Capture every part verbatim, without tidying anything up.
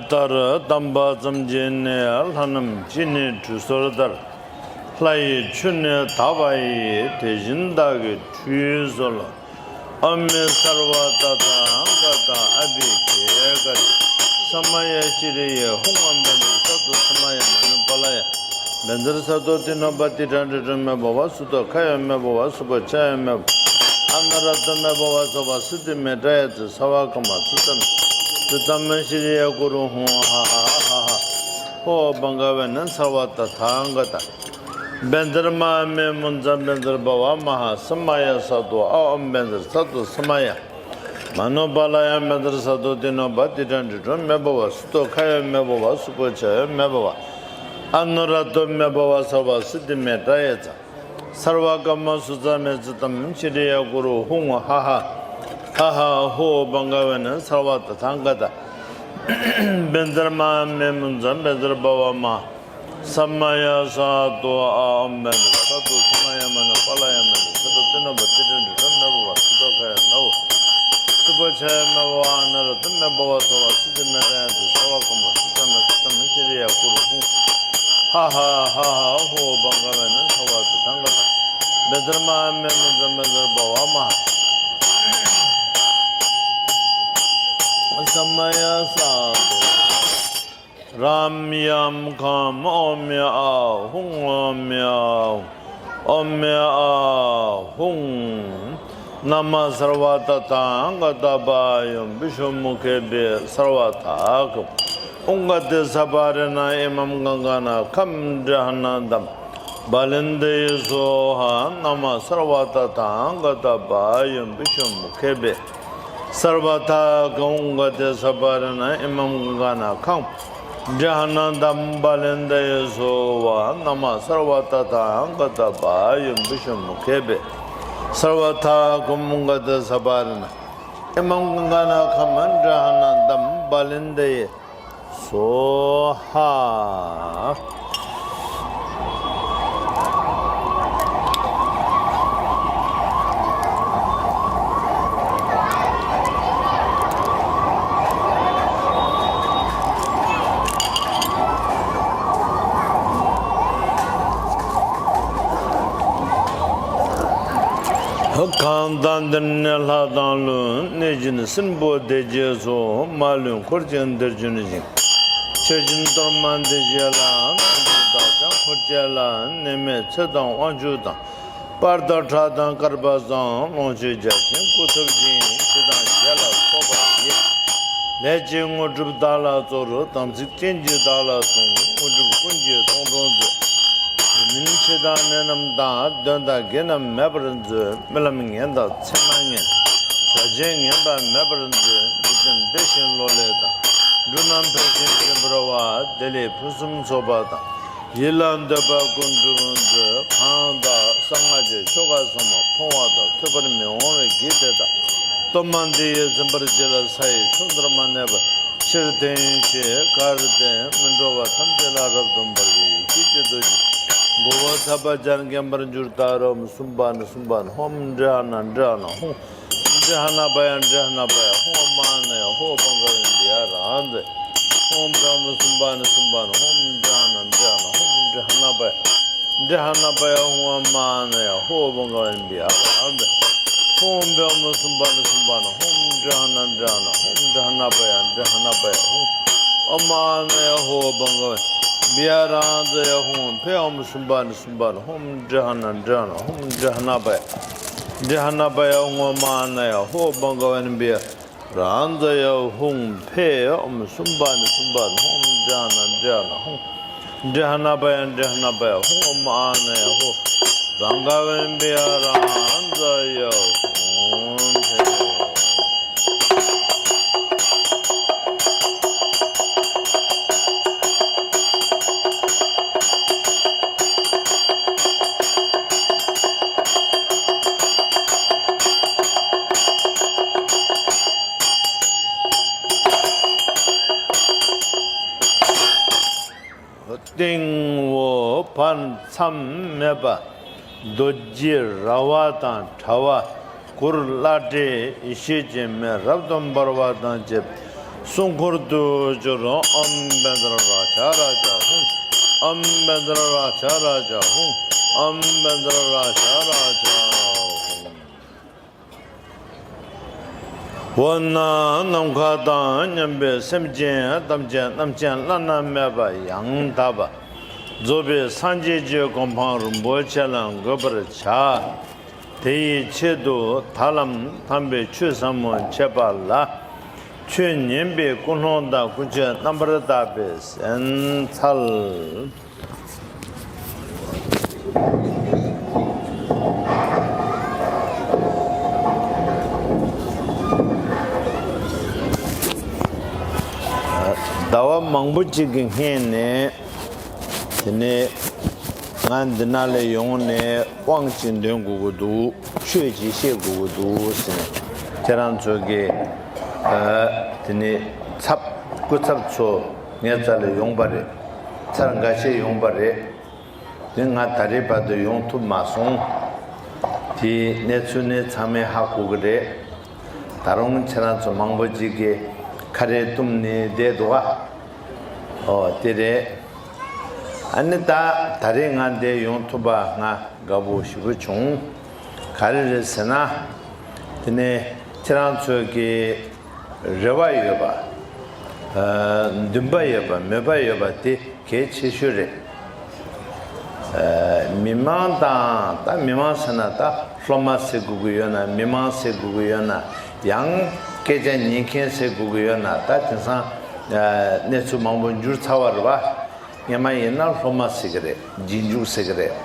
ལྟར་བསྡམས་པ་ཙམ་གྱིས་ནི། ལྷ་རྣམས་ཀྱིས་ནི་ཁྲུས་གསོལ་ལྟར། ལྷ་ཡི་ཆུ་ནི་དག་པ་ཡིས། དེ་བཞིན་བདག་གིས་ཁྲུས་གསོལ་ལོ། ཨོཾ་སརྦ་ཏ་ཐཱ་ག་ཏ་ཨ་བྷི་གྷྱེ་ག་ཏེ་ས་མ་ཡ་ཤྲི་ཡེ་ཧཱུྃ། ཨོཾ་བཛྲ་སཏྭ་ས་མ་ཡ་མ་ནུ་པཱ་ལ་ཡ། བཛྲ་སཏྭ་ཏི་ནོ་པ་ཏི་ཏྲ་ཏྲི་ཏྲོ་མེ་བྷ་ཝ། སུ་ཏོ་ཁ་ཡ་མེ་བྷ་ཝ། སུ་པ་ཆ་ཡ་མེ་བྷ་ཝ། ཨ་ན་ར་ཏོ་མེ་བྷ་ཝ། སོ་བ་སི་ཏི་མེ་ཏྲ་ཡ་ཙི། ས་བ་ཀ་མ་ཙི་ཏ་མེ་ཙི་ཏ་མ་ཤྲི་ཡེ་གུ་རུ་ཧཱུྃ། ཧ་ཧ་ཧ་ཧ། ཧོ་བྷ་ག་ཝེ་ནི་སརྦ་ཏ་ཐཱ་ག་ཏ། བཛྲ་མ་ཧཱ་མེ་མུཉྩ་བཛྲ་བྷ་ཝ་མ་ཧཱ་ས་མ་ཡ་སཏྭ། ཨ་ཨོཾ་བཛྲ་སཏྭ་ས་མ་ཡ་མ་ནུ་པཱ་ལ་ཡ། བཛྲ་སཏྭ་ཏི་ནོ་པ་ཏི་ཏྲ་ཏྲི་ཏྲོ་མེ་བྷ་ཝ། སུ་ཏོ་ཁ་ཡ་མེ་བྷ་ཝ། སུ་པ་ཆ་ཡ་མེ་བྷ་ཝ། ཨ་ནུ་ར་ཏོ་མེ་བྷ་ཝ། སོ་བ་སི་ཏི་མེ་ཏྲ་ཡ་ཙི། སརྦ་ཀ་མ་སུ་ཙ་མེ་ཙི་ཏ་མ་ཤྲི་ཡེ་གུ་རུ་ཧཱུྃ། ཧ་ཧ་ཧ་ཧ། ཧོ་བྷ་ག་ཝེ་ནི་སརྦ་ཏ་ཐཱ་ག་ཏ། བཛྲ་མ་ཧཱ་མེ་མུཉྩ་བཛྲ་བྷ་ཝ་མ་ཧཱ་ས་མ་ཡ་སཏྭ། ཨ་ཨོཾ་བཛྲ་སཏྭ་ས་མ་ཡ་མ་ནུ་པཱ་ལ་ཡ། བཛྲ་སཏྭ་ཏི་ནོ་པ་ཏི་ཏྲ་ཏྲི་ཏྲོ་མེ་བྷ་ཝ། སུ་ཏོ་ཁ་ཡ་མེ་བྷ་ཝ། སུ་པ་ཆ་ཡ་མེ་བྷ་ཝ། ཨ་ན་ར་ཏོ་མེ་བྷ་ཝ། སོ་བ་སི་ཏི་མེ་ཏྲ་ཡ་ཙི། ས་བ་ཀ་མ་སུ་ཙ་མེ་ཙི་ཏ་མ་ཤྲི་ཡེ་གུ་རུ་ཧཱུྃ། ཧ་ཧ་ཧ་ཧ། ཧོ་བྷ་ག་ཝེ་ནི་སརྦ་ཏ་ཐཱ་ག་ཏ། བཛྲ་མ་ཧཱ་མེ་མུཉྩ་བཛྲ་བྷ་ཝ་མ་ཧཱ་ས་མ་ཡ་སཏྭ། རཱ་མྱཾ་ཁཾ་ཨོ་མྱ་ཨཱཿཧཱུྃ། ཨོ་མྱ་ཨཱཿཧཱུྃ། ཨོ་མྱ་ཨཱཿཧཱུྃ། ན་མཿསརྦ་ཏ་ཐཱ་ག་ཏ་བཱ་ཡོ་བི་ཤྭ་མུ་ཁེ་བྷྱཿ་སརྦ་ཐཱ་ཀཾ་ཨུདྒ་ཏེ་ས་པ་རེ་ཎ་ཨི་མཾ་ག་ག་ན་ཁཾ་གྲྀཧ་ཎ་དཾ་པཱ་ལི་ནདྷ་ཡེ་སྭཱ་ཧཱ། ན་མཿསརྦ་ཏ་ཐཱ་ག་ཏ་བཱ་ཡོ་བི་ཤྭ་མུ་ཁེ་བྷྱཿ་སརྦ་ཐཱ་ཀཾ་ཨུདྒ་ཏེ་ས་པ་རེ་ཎ་ཨི་མཾ་ག་ག་ན་ཁཾ་གྲྀཧ་ཎ་དཾ་པཱ་ལི་ནདྷ་ཡེ་སྭཱ་ཧཱ། ན་མཿསརྦ་ཏ་ཐཱ་ག་ཏ་བཱ་ཡོ་བི་ཤྭ་མུ་ཁེ་བྷྱཿ་སརྦ་ཐཱ་ཀཾ་ཨུདྒ་ཏེ་ས་པ་རེ་ཎ་ཨི་མཾ་ག་ག་ན་ཁཾ་གྲྀཧ་ཎ་དཾ་པཱ་ལི་ནདྷ་ཡེ་སྭཱ་ཧཱ། གང་ལྟར་འདིར་ནི་ལྷ་དང་ཀླུ། གནོད་སྦྱིན་སྲིན་པོ་སྡེ་བརྒྱད་སོགས། མ་ལུས་འཁོར་གྱིས་འདིར་བྱོན་ཅིང་། མཆོད་སྦྱིན་གཏོར་མ་འདི་བཞེས་ལ། སྣང་སྲིད་དག་ཀྱང་འཁོར་བཅས་ལ། ནད་མེད་ཚེ་དང་དབང་ཕྱུག་དང་། དཔལ་དང་གྲགས་དང་བསྐལ་པ་བཟང་། ལོངས་སྤྱོད་བརྒྱ་བྱིན་སྐུ་ཐུབ་ཅིང་། ཞི་དང་ཞི་ལ་སོགས་པ་བཞི། ལས་ཀྱི་དངོས་གྲུབ་བདག་ལ་སྩོལ། དམ་ཚིག་ཅན་གྱིས་བདག་ལ་སྲུང་། དངོས་གྲུབ་ཀུན་གྱི་སྡོང་གྲོགས་མཛོད། ཡིད་སྨོན་འཆི་དང་ནད་རྣམས་དང་། གདོན་དང་བགེགས་རྣམས་མེད་པར་མཛོད། རྨི་ལམ་ངན་དང་མཚན་མ་ངན། བྱ་བྱེད་ངན་པ་མེད་པར་མཛོད། འཇིག་རྟེན་བདེ་ཞིང་ལོ་ལེགས་དང་། འབྲུ་རྣམས་འཕེལ་ཞིང་བརྟན་འཕེལ་བ། བདེ་ལེགས་ཕུན་སུམ་ཚོགས་པ་དང་། ཡིད་ལ་འདོད་པ་ཀུན་འགྲུབ་མཛོད། གང་དག་གསང་སྔགས་ཀྱི་ཆོ་ག་ཟབ་མོ་མཐོང་བ་དང་ཐོས་པར་མི་འོང་བའི་བགེགས་དེ་དག་སྟོབས་མ་འདི་ཡིས་ཟིན་པར་གྱིས་ལ། ས་ཡི་ཁྱོན་དུ་མ་གནས་པར་ཕྱིར་དེང་ཤིག་གར་བརྟེན་མི་འགྲོ་བ་ཐམས་ཅད་ལ་རབ་ཏུ་འབར་བའི་ཡེ་ཤེས་ཀྱི་རྡོ་རྗེ་མགོ་བོ་ཚལ་པ་སྦྱར་འགེངས་པར་གྱུར་ཏ་ར། ཨོཾ་སུམྦྷ་ཎི་སུམྦྷ་ཎི་ཧཱུྃ། ཨོཾ་ཏྲི་ཧ་ཎ་ཏྲི་ཧ་ཎ་ཧཱུྃ། ཨོཾ་ཏྲི་ཧ་ཎ་པ་ཡ་ཏྲི་ཧ་ཎ་པ་ཡ་ཧཱུྃ། ཨོཾ་མ་ཎ་ཡ་ཧོ་བྷ་ག་ཝན་བི་ཡ་རཱ་ཛ། ཨོཾ་བྷྲཱ་མ་སུམྦྷ་ཎི་སུམྦྷ་ཎི་ཧཱུྃ། ཨོཾ་ཏྲི་ཧ་ཎ་ཏྲི་ཧ་ཎ་ཧཱུྃ། ཨོཾ་ཏྲི་ཧ་ཎ་པ་ཡ། ཏྲི་ཧ་ཎ་པ་ཡ་ཧཱུྃ། ཨོཾ་མ་ཎ་ཡ་ཧོ་བྷ་ག་ཝན་བི་ཡ་རཱ་ཛ། ཨོཾ་བྷྲཱ་མ་སུམྦྷ་ཎི་སུམྦྷ་ཎི་ཧཱུྃ། ཨོཾ་ཏྲི་ཧ་ཎ་ཏྲི་ཧ་ཎ་ཧཱུྃ། ཨོཾ་ཏྲི་ཧ་ཎ་པ་ཡ་ཏྲི་ཧ་ཎ་པ་ཡ་ཧཱུྃ། ཨོཾ་མ་ཎ་ཡ་ཧོ་བྷ་ག་ཝན་བི་ཡ་རཱ་ཛ་ཡ་ཧཱུྃ། ཕཊ། ཨོཾ་སུམྦྷ་ཎི་སུམྦྷ་ཎི་ཧཱུྃ། ཏྲི་ཧ་ཎ་ཏྲི་ཧ་ཎ་ཧཱུྃ། ཏྲི་ཧ་ཎ་པ་ཡ། ཏྲི་ཧ་ཎ་པ་ཡ་ཧཱུྃ། ཨོཾ་མ་ཎ་ཡ་ཧོ་བྷ་ག་ཝན་བི་ཡ་རཱ་ཛ་ཡ་ཧཱུྃ། ཕཊ། ཨོཾ་སུམྦྷ་ཎི་སུམྦྷ་ཎི་ཧཱུྃ། ཏྲི་ཧ་ཎ་ཏྲི་ཧ་ཎ་ཧཱུྃ། ཏྲི་ཧ་ཎ་པ་ཡ་ཏྲི་ཧ་ཎ་པ་ཡ་ཧཱུྃ། ཨོཾ་མ་ཎ་ཡ་ཧོ་བྷ་ག་ཝན་བི་ཡ་རཱ་ཛ་ཡ་ཧཱུྃ། ཕཊ། སྟེང་འོག་བར་མཚམས་མེད་པ། རྡོ་རྗེ་ར་བ་དང་ཕྲ་བ། གུར་བླ་བྲེ་ཡེ་ཤེས་ཀྱི་མེ་རབ་ཏུ་འབར་བ་དང་བཅས། སྲུང་འཁོར་དུ་གྱུར། ཨོཾ་བཛྲ་རཀྵ་རཀྵ་ཧཱུྃ། ཨོཾ་བཛྲ་རཀྵ་རཀྵ་ཧཱུྃ། ཨོཾ་བཛྲ་རཀྵ་རཀྵ་ཧཱུྃ། འོ་ན་ནམ་མཁའ་དང་མཉམ་པའི་སེམས་ཅན་ཐམས་ཅད་རྣམ་མཁྱེན་བླ་ན་མེད་པ་ཡང་དག་པར་རྫོགས་པའི་སངས་རྒྱས་ཀྱི་གོ་འཕང་རིན་པོ་ཆེ་ལ་འགོད་པར་བྱ། དེ་ཡི་ཆེད་དུ་ད་ལམ་དམ་པའི་ཆོས་ཟབ་མོ་འཆད་པ་ལ། ཆོས་ཉན་པའི་ཀུན་སློང་དང་ཀུན་སྤྱོད་རྣམ་པར་དག་པའི་སེམས་འཚལ། ཟླ་བ་མང་པོ་གཅིག་གི་སྔོན་ནས། དེ་ནས་ང་འདི་ན་ལ་ཡོང་ནས་དབང་ཅིག་འདོན་དགོས་ཀྱི་འདུག་ཆོས་ཅིག་བཤད་དགོས་ཀྱི་འདུག་ཟེར་ནས་ཁྱེད་རང་ཚོ་གི་ཨ་དེ་ནས་ཚབ་སྐུ་ཚབ་ཚོ་ངའི་རྩ་ལ་ཡོང་པ་རེད། ཚར་འགའ་ཤས་ཡོང་པ་རེད། དེ་ང་ད་རེས་བར་དུ་ཡོང་ཐུབ་མ་སོང་། དེའི་གནས་ཚུལ་ནི་ཚང་མས་ཧ་གོ་གི་རེད། ད་རུང་ཁྱེད་རང་ཚོ་མང་པོ་ཅིག་གིས་ཁ་རས་བཏུམས་ནས་བསྡད་འདུག་ག་ཨོ་དེ་རེད། ཨ་ནི་ད་ད་རེས་ང་འདིར་ཡོང་ཐུབ་པ་ང་དགའ་པོ་ཞེ་པོ་བྱུང་། ག་རེ་རེད་ཟེར་ན། དེ་ནས་ཁྱེད་རང་ཚོ་གི་རེ་བ་ཡོད་པ། ཨ་འདུན་པ་ཡོད་པ། མོས་པ་ཡོད་པ་དེ་གལ་ཆེ་ཤོས་རེད། ཨ་མི་མང་དང་། ད་མི་མང་ཟེར་ན་ད་སློབ་མ་ཟེར་དགོས་ཀྱི་ཡོད་ན། མི་མང་ཟེར་དགོས་ཀྱི་ཡོད་ན། ཡང་སྐད་ཆ་ཉན་མཁན་ཟེར་དགོས་ཀྱི་ཡོད་ན། ད་དེང་སང་ཨ་གནས་ཚུལ་མང་པོ་འགྱུར་ཚར་བ་རེད་པ། སྔོན་མ་ཡིན་ན་སློབ་མ་ཟེར་གི་རེད། རྗེས་འཇུག་ཟེར་གི་རེད།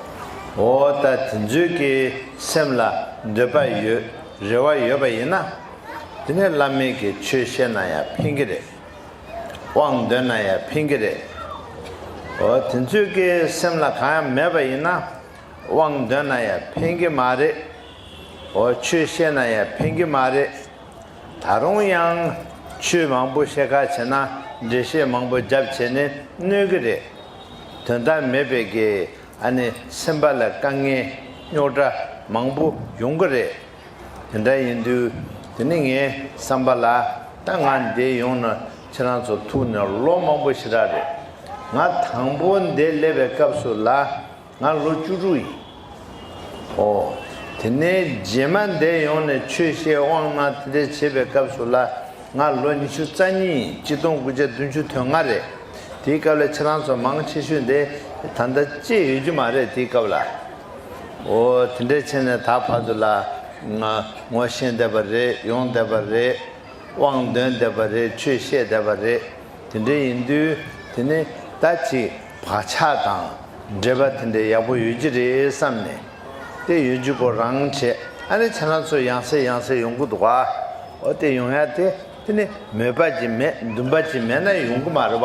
འོ་ད་དེ་ཚོའི་གི་སེམས་ལ་འདོད་པ་ཡོད། རེ་བ་ཡོད་པ་ཡིན་ན། དེ་ནས་བླ་མའི་གི་ཆོས་བཤད་ན་ཡང་ཕན་གི་རེད། དབང་འདོན་ན་ཡང་ཕན་གི་རེད། འོ་དེ་ཚོའི་གི་སེམས་ལ་གང་ཡང་མེད་པ་ཡིན་ན། དབང་འདོན་ན་ཡང་ཕན་གི་མ་རེད། འོ་ཆོས་བཤད་ན་ཡང་ཕན་གི་མ་རེད། ད་རུང་ཡང་ཆོས་མང་པོ་བཤད་ཁ་བྱེད་ན། འགྲེལ་བཤད་མང་པོ་རྒྱབ་བྱས་ནས་གནོད་གི་རེད། དོན་དག་མེད་པའི་གི་ཨ་ནི་སེམས་པ་ལ་དཀའ་ངལ་རྙོག་དྲ་མང་པོ་ཡོང་གི་རེད། དེ་འདྲ་ཡིན་དུས་དེ་ནི་ངའི་བསམ་པ་ལ། ད་ང་འདིར་ཡོང་ནས་ཁྱེད་རང་ཚོ་ཐུག་ནས་ལོ་མང་པོ་ཞེ་དྲག་རེད། ང་དང་པོ་འདིར་སླེབས་པའི་སྐབས་སུ་ལ། ང་ལོ་བཅུ་དྲུག་ཡིན། ཨོ། དེ་ནས་རྗེས་མ་འདིར་ཡོང་ནས་ཆོས་བཤད་དབང་གནང་དེ་འདྲ་བྱེད་པའི་སྐབས་སུ་ལ། ང་ལོ་ཉི་ཤུ་རྩ་གཉིས་ཡིན། གཅིག་སྟོང་དགུ་བརྒྱ་བདུན་ཅུ་དོན་ལྔ་རེད། དེའི་སྐབས་ལ་ཁྱེད་རང་ཚོ་མང་ཆེ་ཤོས་འདི་ད་ལྟ་སྐྱེས་ཡོད་རྒྱུ་མ་རེད། དེའི་སྐབས་ལ། ཨོ། དེ་འདྲ་བྱས་ནས་ད་བར་དུ་ལ་ང་ངོ་ཤེས་བསྡད་པ་རེད། ཡོང་བསྡད་པ་རེད། དབང་འདོན་བསྡད་པ་རེད། ཆོས་བཤད་བསྡད་པ་རེད། དེ་འདྲ་ཡིན་དུས་དེ་ནི་ད་ཅིག་བག་ཆགས་དང་འདྲེས་པ་དེ་འདྲ་ཡག་པོ་ཡོད་ཀྱི་རེད་བསམ་ནས། དེ་ཡོད་ཀྱི་ཁོ་རང་བྱས། ཨ་ནི་ཁྱེད་རང་ཚོ་ཡང་སེ་ཡང་སེ་ཡོང་གི་འདུག་ག་ཨོ་དེ་ཡོང་ཡ་དེ་དེ་ནི་མོས་པ་ཅིག་མེད། འདུན་པ་ཅིག་མེད་ན་ཡོང་གི་མ་རེད་པ།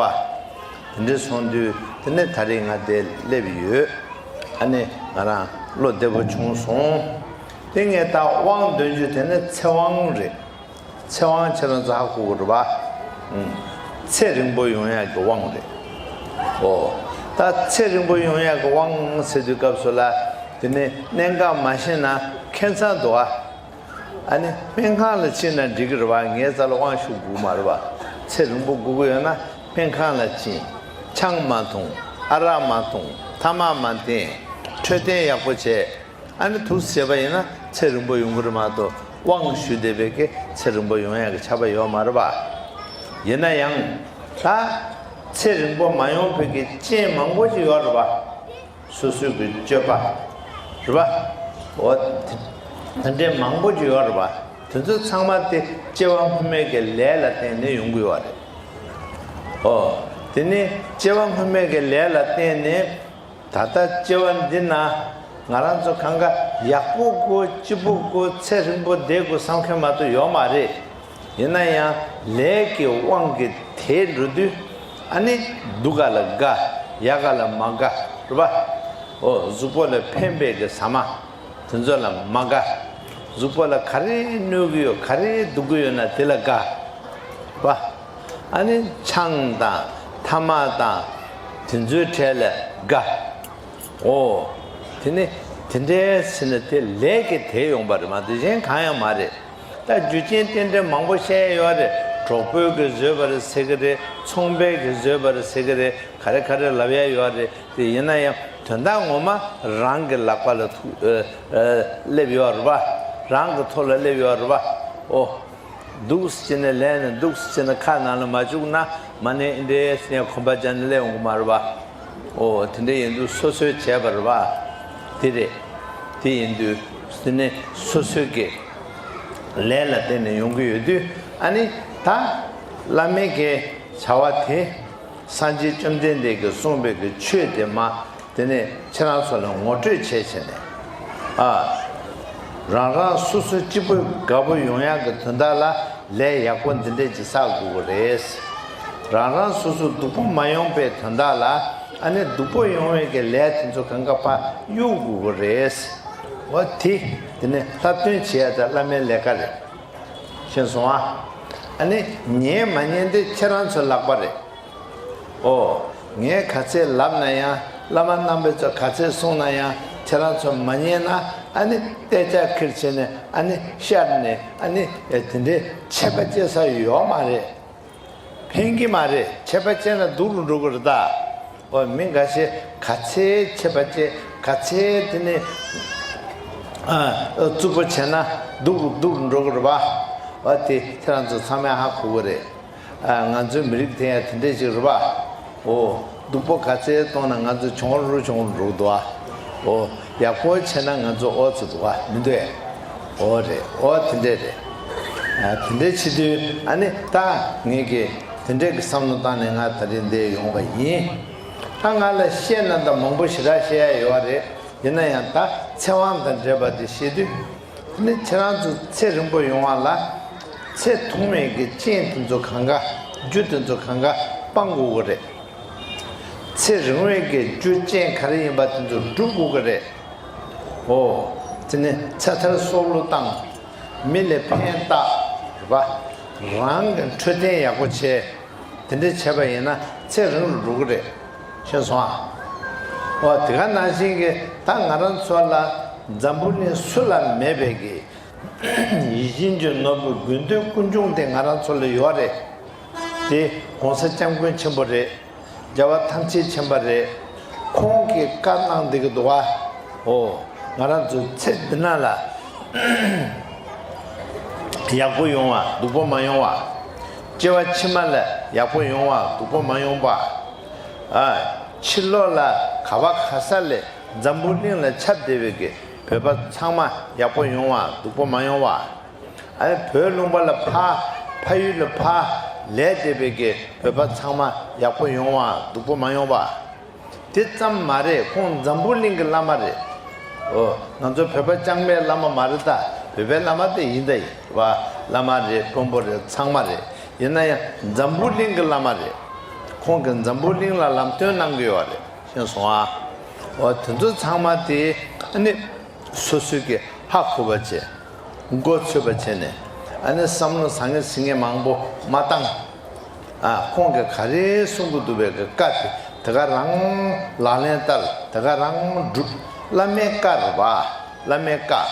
དེ་འདྲ་སོང་དུས་དེ་ནི་ད་རེས་ང་འདིར་སླེབས་ཡོད། ཨ་ནི་ང་རང་བློ་བདེ་པོ་བྱུང་སོང་། དེ་ངས་ད་དབང་འདོན་རྒྱུ་དེ་ནི་ཚེ་དབང་རེད། ཚེ་དབང་ཁྱེད་རང་ཚོ་ཧ་གོ་གི་རེད་པ། ཨུམ། ཚེ་རིང་པོ་ཡོང་ཡག་གི་དབང་རེད། ཨོ། ད་ཚེ་རིང་པོ་ཡོང་ཡག་གི་དབང་ཟེར་དུས་སྐབས་སུ་ལ། དེ་ནས་གནད་འགག་མ་ཤེས་ན་ཁྱད་མཚར་འདུག་ཨ། ཨ་ནི་སྨན་ཁང་ལ་ཕྱིན་ན་འགྲིག་གི་རེད་པ། ངའི་རྩ་ལ་དབང་ཞུ་དགོས་མ་རེད་པ། ཚེ་རིང་པོ་དགོས་ཀྱི་ཡོད་ན་སྨན་ཁང་ལ་ཕྱིན། ཆང་མ་འཐུང་། ཨ་རག་མ་འཐུང་། ཐ་མག་མ་འཐེན། འཕྲོད་བསྟེན་ཡག་པོ་བྱས། ཨ་ནི་ཐུགས་བྱས་པ་ཡིན་ན་ཚེ་རིང་པོ་ཡོང་གི་རེད་མ་གཏོགས། དབང་ཞུས་བསྡད་པའི་གི་ཚེ་རིང་པོ་ཡོང་ཡག་གི་ཆ་བ་ཡོད་མ་རེད་པ། ཡིན་ན་ཡང་ད་ཚེ་རིང་པོ་མ་ཡོང་བའི་གི་རྐྱེན་མང་པོ་ཅིག་ཡོད་རེད་པ། སོ་སོའི་གི་སྤྱོད་པ་རེད་པ། འོ་དེ་འདྲའི་མང་པོ་ཅིག་ཡོད་རེད་པ། དེ་ཚོ་ཚང་མ་དེ་སྐྱེ་བ་སྔོན་མའི་གི་ལས་ལ་བརྟེན་ནས་ཡོང་གི་ཡོད་རེད། ཨོ། དེ་ནི་སྐྱེ་བ་སྔོན་མའི་གི་ལས་ལ་བརྟེན་ནས། ད་ལྟ་སྐྱེ་བ་འདི་ན་ང་རང་ཚོ་གང་ག་ཡག་པོ་དགོས། སྐྱིད་པོ་དགོས། ཚེ་རིང་པོ་བསྡད་དགོས་བསམ་མཁན་མ་གཏོགས་ཡོད་མ་རེད། ཡིན་ན་ཡང་ལས་ཀྱི་དབང་གིས་དེད་འགྲོ་དུས། ཨ་ནི་སྡུག་ག་ལ་དགའ། ཡག་ག་ལ་མ་དགའ། རེད་པ། ཨོ། གཟུགས་པོ་ལ་ཕན་པའི་གི་ཟ་མ་དེ་ཚོ་ལ་མ་དགའ། གཟུགས་པོ་ལ་ག་རེ་གནོད་ཀྱི་ཡོད། ག་རེ་སྡུག་གི་ཡོད་ན་དེ་ལ་དགའ། པ། ཨ་ནི་ཆང་དང་ཐ་མག་དང་དེ་ཚོའི་གྲས་ལ་དགའ། ཨོ། དེ་ནི་དེ་འདྲའི་ཟེར་ན་དེ་ལས་ཀྱི་དེ་ཡོང་པ་རེད་མ་གཏོགས་གཞན་གང་ཡང་མ་རེད། ད་རྒྱུ་རྐྱེན་རྟེན་འབྲེལ་མང་པོ་བཤད་ཡོད་རེད། གྲོགས་པོའི་གིས་བཟོས་པ་རེད་ཟེར་གི་རེད། ཚོང་པའི་གིས་བཟོས་པ་རེད་ཟེར་གི་རེད། ག་རེ་ག་རེ་ལབ་ཡ་ཡོད་རེད། དེ་ཡིན་ན་ཡང་དོན་དག་ངོ་མ་རང་གི་ལག་པ་ལ་ཐུག་ཨ་ཨ་སླེབས་ཡོད་རེད་པ། རང་གི་ཐོག་ལ་སླེབས་ཡོད་རེད་པ། ཨོ། འདུག་སེ་བྱས་ནས་ལས་ནས་འདུག་སེ་བྱས་ནས་ཁ་ནང་ལ་མ་བཅུག་ན་མ་ནས་འདི་འདྲའི་སེ་ཁོམ་པ་སྦྱར་ནས་སླེབས་ཡོང་གི་མ་རེད་པ། ཨོ། དེ་འདྲ་ཡིན་དུས་སོ་སོས་བྱས་པ་རེད་པ། དེ་རེད། དེ་ཡིན་དུས་དེ་ནི་སོ་སོའི་གི་ལས་ལ་བརྟེན་ནས་ཡོང་གི་ཡོད་དུས། ཨ་ནི་ད་བླ་མའི་གི་བྱ་བ་དེ། སངས་རྒྱས་བཅོམ་ལྡན་འདས་ཀྱིས་གསུངས་པའི་གི་ཆོས་དེ་མ། དེ་ནས་ཁྱེད་རང་ཚོ་ལ་ངོ་སྤྲོད་བྱས་བྱས་ནས། ཨ། རང་རང་སོ་སོ་གཅིག་པུ་དགའ་པོ་ཡོང་ཡག་གི་དོན་དག་ལ་ལས་ཡག་པོ་འདི་འདྲས་ཅིག་བསགས་དགོས་ཀྱི་རེད། རང་རང་སོ་སོ་སྡུག་པོ་མ་ཡོང་པའི་དོན་དག་ལ། ཨ་ནི་སྡུག་པོ་ཡོང་བའི་གི་ལས་དེ་ཚོ་གང་ག་ཕར་གཡུག་དགོས་ཀྱི་རེད། འོ་དེ། དེ་ནས་ལྷ་སྟོན་བྱེད་ཡ་དེ་བླ་མའི་ལས་ཀ་རེད། ཤེས་སོང་ཨ། ཨ་ནི་ཉན་མ་ཉན་དེ་ཁྱེད་རང་ཚོའི་ལག་པ་རེད། ཨོ། ངས་ག་ཚད་ལབ་ན་ཡང་། བླ་མ་རྣམ་པས་ཚོ་ག་ཚད་གསུངས་ན་ཡང་ཁྱེད་རང་ཚོ་མ་ཉན་ན། ཨ་ནི་ལྟེ་ལྕག་ཁྱེར་བྱས་ནས། ཨ་ནི་ཤར་ནས། ཨ་ནི་དེ་འདྲའི་ཆད་པ་བཅད་ས་ཡོད་མ་རེད། ཕན་གྱི་མ་རེད། ཆད་པ་བཅད་ན་སྡུག་རུ་འགྲོ་གི་རེད་ད། ཨོ། མི་འགའ་ཤས་ག་ཚད་ཆད་པ་བཅད། ག་ཚད་དེ་ནས་ཨ་རྩུབ་པོ་བྱས་ན་སྡུག་རུ་སྡུག་རུ་འགྲོ་གི་རེད་པ། ཨོ། དེ་ཁྱེད་རང་ཚོ་ཚང་མས་ཧ་གོ་གི་རེད། ཨ། ང་ཚོའི་མི་རིགས་དེ་ཡང་དེ་འདྲས་ཅིག་རེད་པ། ཨོ། སྡུག་པོ་ག་ཚད་གཏོང་ན་ང་ཚོ་གྱོང་རུ་གྱོང་རུ་འགྲོ་གི་འདུག་ཨ། ཨོ། ཡག་པོ་བྱས་ན་ང་ཚོ་ཨོ་ཙི་འདུག་ཨ། མི་འདུག་ཨེ། ཨོ་རེད། ཨོ་དེ་འདྲས་རེད། ཨ། དེ་འདྲས་བྱེད་དུས། ཨ་ནི་ད་ངས་ཀྱི་དེ་འདྲས་ཀྱི་བསམ་བློ་བཏང་ནས་ང་ད་རིང་འདིར་ཡོང་བ་ཡིན། ད་ང་ལ་བཤད་ན་ད་མང་པོ་ཞེ་དྲག་བཤད་ཡ་ཡོད་རེད། ཡིན་ན་ཡང་ད་ཚེ་དབང་དང་འབྲེལ་བ་དེ་བཤད་དུས། དེ་ནི་ཁྱེད་རང་ཚོ་ཚེ་རིང་པོ་ཡོང་བ་ལ། ཚེ་ཐུང་བའི་གི་རྐྱེན་དེ་ཚོ་གང་ག་རྒྱུ་དེ་ཚོ་གང་ག་སྤང་དགོས་ཀྱི་རེད། ཚེ་རིང་བའི་གི་རྒྱུ་རྐྱེན་ག་རེ་ཡིན་པ་དེ་ཚོ་སྒྲུབ་དགོས་ཀྱི་རེད། ཨོ། དེ་ནི་ཚེ་ཐར་སྲོག་བླུ་བཏང་། མི་ལ་ཕན་བཏགས། རེད་པ། རང་གི་འཕྲོད་བསྟེན་ཡག་པོ་བྱས། དེ་འདྲ་བྱས་པ་ཡིན་ན་ཚེ་རིང་རུ་འགྲོ་གི་རེད། ཤེས་སོང་ཨ། ཨོ། དེ་ག་ནང་བཞིན་གྱི་ད་ང་རང་ཚོ་ལ་འཛམ་བུ་གླིང་སུ་ལ་མེད་པའི་གི་ཡིད་བཞིན་གྱི་ནོར་བུ་དགོས་འདོད་ཀུན་འབྱུང་དེ་ང་རང་ཚོ་ལ་ཡོད་རེད། དེ་༸གོང་ས་༸སྐྱབས་མགོན་ཆེན་པོ་རེད། རྒྱལ་བ་ཐམས་ཅད་མཁྱེན་པ་རེད། ཁོང་གིས་བཀའ་གནང་བསྡད་ཀྱི་འདུག་ཨ། ཨོ། ང་རང་ཚོ་ཚེ་འདི་ན་ལ་ཡག་པོ་ཡོང་བ། སྡུག་པོ་མ་ཡོང་བ། སྐྱེ་བ་ཕྱི་མ་ལ་ཡག་པོ་ཡོང་བ། སྡུག་པོ་མ་ཡོང་བ། ཨ། ཕྱི་ལོགས་ལ་ག་བ་ག་ས་ལ་འཛམ་བུ་གླིང་ལ་ཁྱབ་བསྡད་པའི་གི་བོད་པ་ཚང་མ་ཡག་པོ་ཡོང་བ། སྡུག་པོ་མ་ཡོང་བ། ཨ་ནི་བོད་ལུང་པ་ལ་ཕར། ཕ་ཡུལ་ལ་ཕར་ལས་བསྡད་པའི་གི་བོད་པ་ཚང་མ་ཡག་པོ་ཡོང་བ། སྡུག་པོ་མ་ཡོང་བ། དེ་ཙམ་མ་རེད། ཁོང་འཛམ་བུ་གླིང་གི་བླ་མ་རེད། ཨོ། ང་ཚོ་བོད་པ་རྐྱང་པའི་བླ་མ་མ་རེད་ད། བོད་པའི་བླ་མ་དེ་ཡིན་ད་ཡིན་པ། བླ་མ་རེད། དཔོན་པོ་རེད། ཚང་མ་རེད། ཡིན་ན་ཡང་འཛམ་བུ་གླིང་གི་བླ་མ་རེད། ཁོང་གིས་འཛམ་བུ་གླིང་ལ་ལམ་སྟོན་གནང་གི་ཡོད་རེད། ཤེས་སོང་ཨ། ཨོ། དེ་ཚོ་ཚང་མ་དེ་ཨ་ནི་སོ་སོས་ཀྱི་ཧ་གོ་བ་བྱས། མགོ་ཚོད་པ་བྱས་ནས། ཨ་ནི་བསམ་བློ་བཟང་ངན་ཟིང་ངན་མང་པོ་མ་བཏང་། ཨ། ཁོང་གིས་ག་རེ་གསུང་གི་འདུག་པའི་གི་བཀའ་དེ་དེ་ག་རང་ལག་ལེན་བསྟར། དེ་ག་རང་སྒྲུབ། བླ་མའི་བཀའ་རེད་པ། བླ་མའི་བཀའ།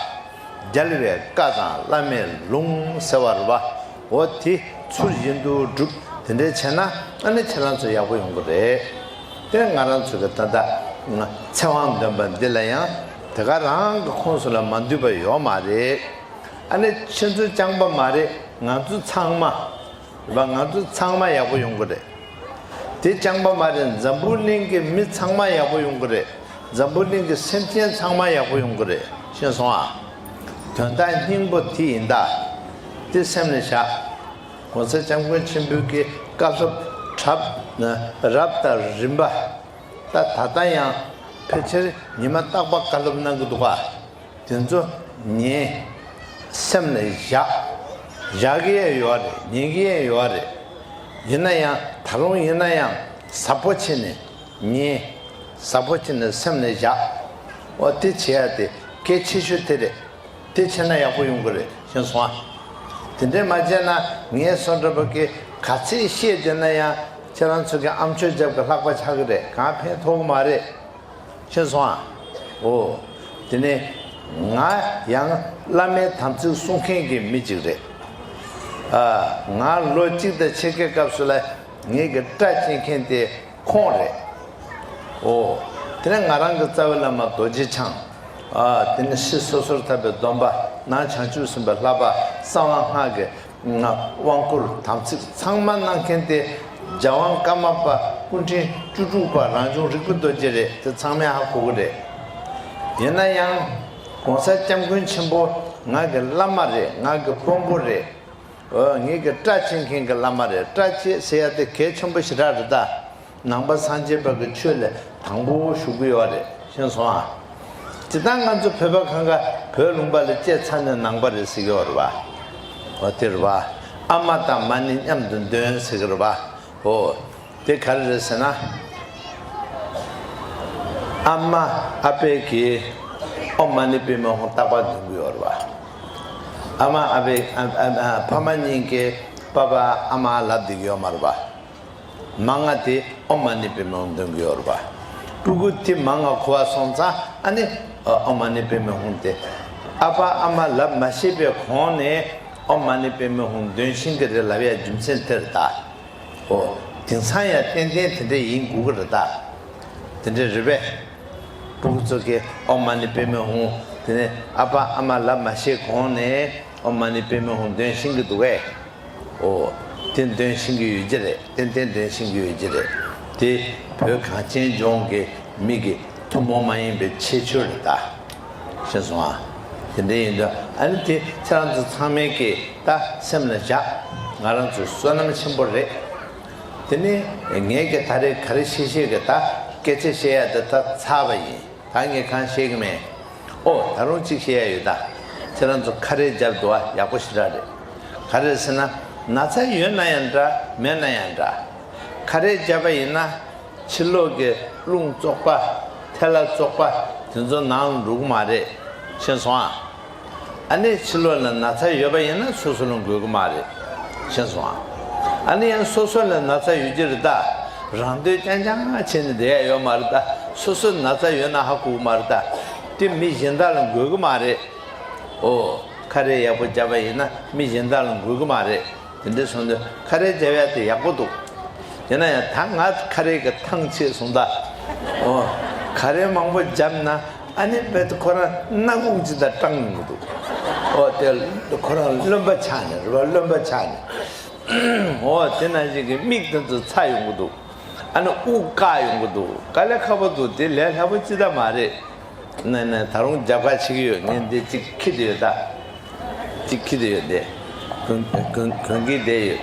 རྒྱལ་བའི་བཀའ་དང་བླ་མའི་ལུང་ཟེར་བ་རེད་པ། འོ་དེ་ཚུལ་བཞིན་དུ་སྒྲུབ། དེ་འདྲས་བྱས་ན་ཨ་ནི་ཁྱེད་རང་ཚོ་ཡག་པོ་ཡོང་གི་རེད། དེ་ང་རང་ཚོ་གི་ད་ལྟ་ཚེ་དབང་འདོན་པ་འདི་ལ་ཡང་དེ་ག་རང་གི་ཁོངས་སུ་ལ་མ་འདུས་པ་ཡོད་མ་རེད། ཨ་ནི་ཁྱེད་ཚོ་རྐྱང་པ་མ་རེད། ང་ཚོ་ཚང་མ། རེད་པ། ང་ཚོ་ཚང་མ་ཡག་པོ་ཡོང་གི་རེད། དེ་རྐྱང་པ་མ་རེད། འཛམ་བུ་གླིང་གི་མི་ཚང་མ་ཡག་པོ་ཡོང་གི་རེད། འཛམ་བུ་གླིང་གི་སེམས་ཅན་ཚང་མ་ཡག་པོ་ཡོང་གི་རེད། ཤེས་སོང་ཨ། དོན་དག་སྙིང་པོ་དེ་ཡིན་ད། དེ་སེམས་ལ་བཞག ༸གོང་ས་༸སྐྱབས་མགོན་ཆེན་པོའི་གི་བཀའ་སློབ་གྲབས་རབ་དང་རིམ་པ། ད་ད་ལྟ་ཡང་ཕལ་ཆེར་ཉི་མ་རྟག་པར་བཀའ་སློབ་གནང་གི་འདུག་ག་དེ་ཚོ་ངས་སེམས་ལ་བཞག་བཞག་གི་ཡང་ཡོད་རེད། ཉན་གི་ཡང་ཡོད་རེད། ཡིན་ན་ཡང་ད་རུང་ཡིན་ན་ཡང་གཟབ་པོ་བྱས་ནས་ཉན། གཟབ་པོ་བྱས་ནས་སེམས་ལ་བཞག་འོ་དེ་བྱེད་ཡ་དེ་གལ་ཆེ་ཤོས་དེ་རེད། དེ་བྱས་ན་ཡག་པོ་ཡོང་གི་རེད། ཤེས་སོང་ཨ། དེ་འདྲས་མ་བྱས་ན་ངས་སོ་འདྲ་པོ་གི་ག་ཚད་བཤད་བསྡད་ན་ཡང་ཁྱེད་རང་ཚོ་གི་ཨ་མཆོག་རྒྱབ་གི་ལྷག་པ་ཆགས་གི་རེད། གང་ཕན་ཐོགས་གི་མ་རེད། ཤེས་སོང་ཨ། འོ། དེ་ནས་ང་ཡང་བླ་མའི་དམ་ཚིག་སྲུང་མཁན་གྱི་མི་ཅིག་རེད། ཨ། ང་ལོ་གཅིག་དང་ཕྱེད་ཀའི་སྐབས་སུ་ལ་ངེད་ཀྱི་སྐྲ་བཅད་མཁན་དེ་ཁོང་རེད། ཨོ། དེ་ནས་ང་རང་གི་རྩ་བའི་བླ་མ་རྡོ་རྗེ་འཆང་། ཨ། དེ་ནས་སྲིད་སོ་སོར་ཐར་པའི་སྡོམ་པ། ནང་བྱང་ཆུབ་སེམས་དཔའི་བསླབ་པ། གསང་བ་སྔགས་ཀྱི་དབང་བསྐུར་དམ་ཚིག་ཚང་མ་གནང་མཁན་དེ་རྒྱལ་དབང་ཀརྨ་པ་སྐུ་ཕྲེང་བཅུ་དྲུག་པ་རང་བྱུང་རིག་པའི་རྡོ་རྗེ་རེད། དེ་ཚང་མས་ཧ་གོ་གི་རེད། ཡིན་ན་ཡང་༸གོང་ས་༸སྐྱབས་མགོན་ཆེན་པོ་ང་གི་བླ་མ་རེད། ང་གི་དཔོན་པོ་རེད། ཨོ། ངེད་ཀྱི་སྐྲ་བཅད་མཁན་གྱི་བླ་མ་རེད། སྐྲ་བཅད་ཟེར་ཡ་དེ་གལ་ཆེན་པོ་ཞེ་དྲག་རེད་ད། ནང་པ་སངས་རྒྱས་པ་གི་ཆོས་ལ་དང་པོ་ཞུགས་ཀྱི་ཡོད་རེད། ཤེས་སོང་ཨ། སྤྱིར་བཏང་ང་ཚོ་བོད་པ་གང་ག་བོད་ལུང་པ་ལ་སྐྱེས་ཚར་ནས་ནང་པ་རེད་ཟེར་གྱི་ཡོད་རེད་པ། ཨོ། དེ་རེད་པ། ཨ་མ་དང་མ་ཎི་མཉམ་དུ་འདོན་ཟེར་གྱི་རེད་པ། ཨོ། དེ་ག་རེ་རེད་ཟེར་ན། ཨ་མ་ཨ་ཕས་ཀྱིས་ཨོཾ་མ་ཎི་པདྨེ་ཧཱུྃ་རྟག་པར་འདོན་གྱི་ཡོད་རེད་པ། ཨ་མ་ཨ་ཕས་ཨ་ཨ་ཨ་ཕ་མ་གཉིས་ཀྱིས་པ་པ་ཨ་མ་ལབ་བསྡད་ཀྱི་ཡོད་མ་རེད་པ། མ་ང་དེ་ཨོཾ་མ་ཎི་པདྨེ་ཧཱུྃ་འདོན་གྱི་ཡོད་རེད་པ། སྤུ་གུ་དེ་མ་ང་གོ་བ་སོང་ཙང་ཨ་ནི་ཨོཾ་མ་ཎི་པདྨེ་ཧཱུྃ་དེ་ཨ་ཕ་ཨ་མ་ལབ་མ་ཤེས་པའི་གོང་ནས་ཨོཾ་མ་ཎི་པདྨེ་ཧཱུྃ་འདོན་ཤེས་ཀྱི་རེད་ལབ་ཡ་རྒྱུ་མཚན་དེ་རེད་ད། ཨོ། དེང་སང་ཡང་ཏན་ཏན་དེ་འདྲ་ཡིན་དགོས་ཀྱི་རེད་ད། དེ་འདྲ་རེད་པས། སྤུ་གུ་ཚོ་གིས་ཨོཾ་མ་ཎི་པདྨེ་ཧཱུྃ། དེ་ནས་ཨ་ཕ་ཨ་མ་ལབ་མ་ཤེས་གོང་ནས་ཨོཾ་མ་ཎི་པདྨེ་ཧཱུྃ་འདོན་ཤེས་ཀྱི་འདུག་གས། ཨོ། དེ་འདོན་ཤེས་ཀྱི་ཡོད་ཀྱི་རེད། ཏན་ཏན་འདོན་ཤེས་ཀྱི་ཡོད་ཀྱི་རེད། དེ་བོད་གངས་ཅན་ལྗོངས་ཀྱི་མི་གི་ཐུན་མོང་མ་ཡིན་པའི་ཁྱད་ཆོས་རེད་ད། ཤེས་སོང་ཨ། དེ་འདྲ་ཡིན་དུས་ཨ་ནི་དེ་ཁྱེད་རང་ཚོ་ཚང་མས་ཀྱིས་ད་སེམས་ལ་བཞག་ང་རང་ཚོ་བསོད་ནམས་ཆེན་པོ་རེད། དེ་ནས་ངས་ཀྱི་ད་རེས་ག་རེ་བཤད་བཤད་ཀྱི་ད་སྐད་ཆ་བཤད་ཡ་དེ་ད་ཚར་བ་ཡིན། ད་ངས་གང་བཤད་ཀྱི་མེད། ཨོ། ད་རུང་གཅིག་བཤད་ཡ་ཡོད་ད། ཁྱེད་རང་ཚོ་ཁ་རས་བརྒྱབ་འདུག་ཨ། ཡག་པོ་ཞེ་དྲག་རེད། ག་རེ་ཟེར་ན། ན་ཚ་ཡོད་ན་ཡང་འདྲ་མེད་ན་ཡང་འདྲ། ཁ་རས་བརྒྱབ་པ་ཡིན་ན། ཕྱི་ལོགས་ཀྱི་རླུང་བཙོག་པ། ཐལ་བ་བཙོག་པ་དེ་ཚོ་ནང་ལ་འགྲོ་གི་མ་རེད། ཤེས་སོང་ཨ། ཨ་ནི་ཕྱི་ལོགས་ལ་ན་ཚ་ཡོད་པ་ཡིན་ན་སོ་སོ་ལ་འགོས་གི་མ་རེད། ཤེས་སོང་ཨ། ཨ་ནི་ཡང་སོ་སོ་ལ་ན་ཚ་ཡོད་ཀྱི་རེད་ད། རང་འདོད་རྐྱང་རྐྱང་བྱས་ནས་བསྡད་ཡ་ཡོད་མ་རེད་ད། སོ་སོ་ན་ཚ་ཡོད་ན་ཧ་གོ་གི་མ་རེད་ད། དེ་མི་གཞན་དག་ལ་འགོས་གི་མ་རེད། ཨོ། ཁ་རས་ཡག་པོ་བརྒྱབ་པ་ཡིན་ན་མི་གཞན་དག་ལ་འགོས་གི་མ་རེད། དེ་འདྲ་སོང་དུས་ཁ་རས་བརྒྱབ་ཡ་དེ་ཡག་པོ་འདུག་ཡིན་ན་ཡང་ད་ང་ཁ་རས་ཀྱི་ཐང་ཆད་སོང་ད། ཨོ། ཁ་རས་མང་པོ་བརྒྱབ་ན་ཨ་ནི་རྦད་དེ་ཁོ་རང་སྣ་ཁུག་ཅིག་དང་སྐྲངས་ཡོང་གི་འདུག་ཨོ། དེ་ཁོ་རང་རློན་པ་ཆགས་ནས་རེད་པ། རློན་པ་ཆགས་ནས། ཨོ། དེ་ནང་བཞིན་གྱི་མིག་དེ་ཚོ་ཚ་ཡོང་གི་འདུག་ཨ་ནི་དབུགས་བཀག་ཡོང་གི་འདུག་དཀའ་ལས་ཁག་པོ་འདུག་དེ་ལས་སླ་པོ་ཅི་ད་མ་རེད། ནས་ནས་ད་རུང་རྒྱབ་ཁ་ཕྱེ་གི་ཡོད། ངས་འདི་གཅིག་འཁྱེར་དེ་ཡོད་ད། གཅིག་འཁྱེར་དེ་ཡོད་དེ། གོན་གོན་གོན་གི་བསྡད་ཡོད།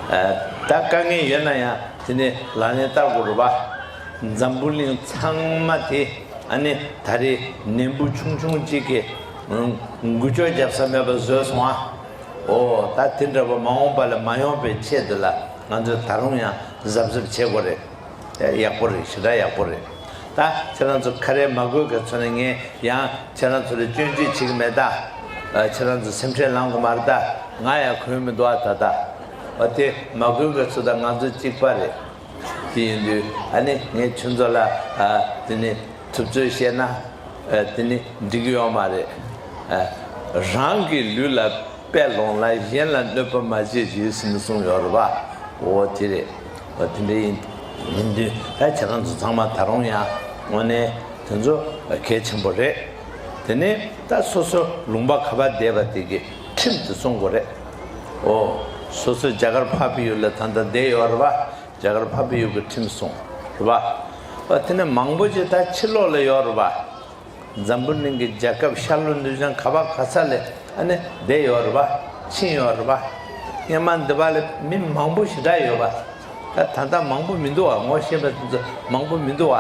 ཨ། ད་དཀའ་ངལ་ཡོད་ན་ཡང་དེ་ནས་ལག་ལེན་བསྟར་དགོས་རེད་པ། འཛམ་བུ་གླིང་ཚང་མ་དེ་ཨ་ནི་ད་རེས་ནད་འབུ་ཆུང་ཆུང་གཅིག་གིས་འགུལ་སྐྱོད་རྒྱབ་ས་མེད་པ་བཟོས་སོང་ཨ། ཨོ། ད་དེ་འདྲ་པོ་མ་འོངས་པ་ལ་མ་ཡོང་པའི་ཆེད་དུ་ལ་ང་ཚོས་ད་རུང་ཡང་གཟབ་གཟབ་བྱེད་དགོས་རེད། ཡག་པོ་རེད། ཞེ་དྲག་ཡག་པོ་རེད། ད་ཁྱེད་རང་ཚོ་ཁ་རས་མ་གོན་གི་ཚོ་ནས་ངས་ཡང་ཁྱེད་རང་ཚོ་ལ་སྐྱོན་བརྗོད་བྱེད་ཀྱི་མེད་ད། ཨ། ཁྱེད་རང་ཚོ་སེམས་ཁྲལ་ལངས་དགོས་མ་རེད་ད། ང་ཡང་གོན་མི་འདུག་ཨ། ད་ད། ཨ། དེ་མ་གོན་གི་ཚོ་དང་ང་ཚོ་གཅིག་པ་རེད། དེ་ཡིན་དུས་ཨ་ནི་ངས་ཁྱོད་ཚོ་ལ། ཨ། དེ་ནི་ཐུབ་ཚོད་བཤད་ན། ཨ། དེ་ནི་འགྲིག་གི་ཡོད་མ་རེད། ཨ། རང་གི་ལུས་ལ་དཔེ་ལོངས་ལ་གཞན་ལ་གནོད་པ་མ་བྱེད་ཅིག་ཟེར་ནས་གསུངས་ཡོད་རེད་པ། འོ་དེ་རེད། འོ་དེ་འདྲ་ཡིན། ཡིན་དུས་ད་ཁྱེད་རང་ཚོ་ཚང་མ་ད་རུང་ཡང་དངོས་གནས་དེ་ཚོ་གལ་ཆེན་པོ་རེད། དེ་ནས་ད་སོ་སོ་ལུང་པ་ག་པར་བསྡད་པ་དེ་གི་ཁྲིམས་དེ་སྲུང་དགོས་རེད། འོ། སོ་སོ་རྒྱ་གར་འཕགས་པའི་ཡུལ་ལ་ད་ལྟ་བསྡད་ཡོད་རེད་པ། རྒྱ་གར་འཕགས་པའི་ཡུལ་གྱི་ཁྲིམས་སྲུང་། རེད་པ། འོ་དེ་ནས་མང་པོ་ཅིག་ད་ཕྱི་ལོགས་ལ་ཡོད་རེད་པ། འཛམ་བུ་གླིང་གི་རྒྱལ་ཁབ་ཤར་ལྷོ་ནུབ་བྱང་ག་པ་ག་ས་ལ་ཨ་ནི་བསྡད་ཡོད་རེད་པ། ཕྱིན་ཡོད་རེད་པ། སྔོན་མ་འདི་པ་ལ་མི་མང་པོ་ཞེ་དྲག་ཡོད་པ། ད་ད་ལྟ་མང་པོ་མི་འདུག་པ། ངོ་ཤེས་པ་དེ་ཚོ་མང་པོ་མི་འདུག་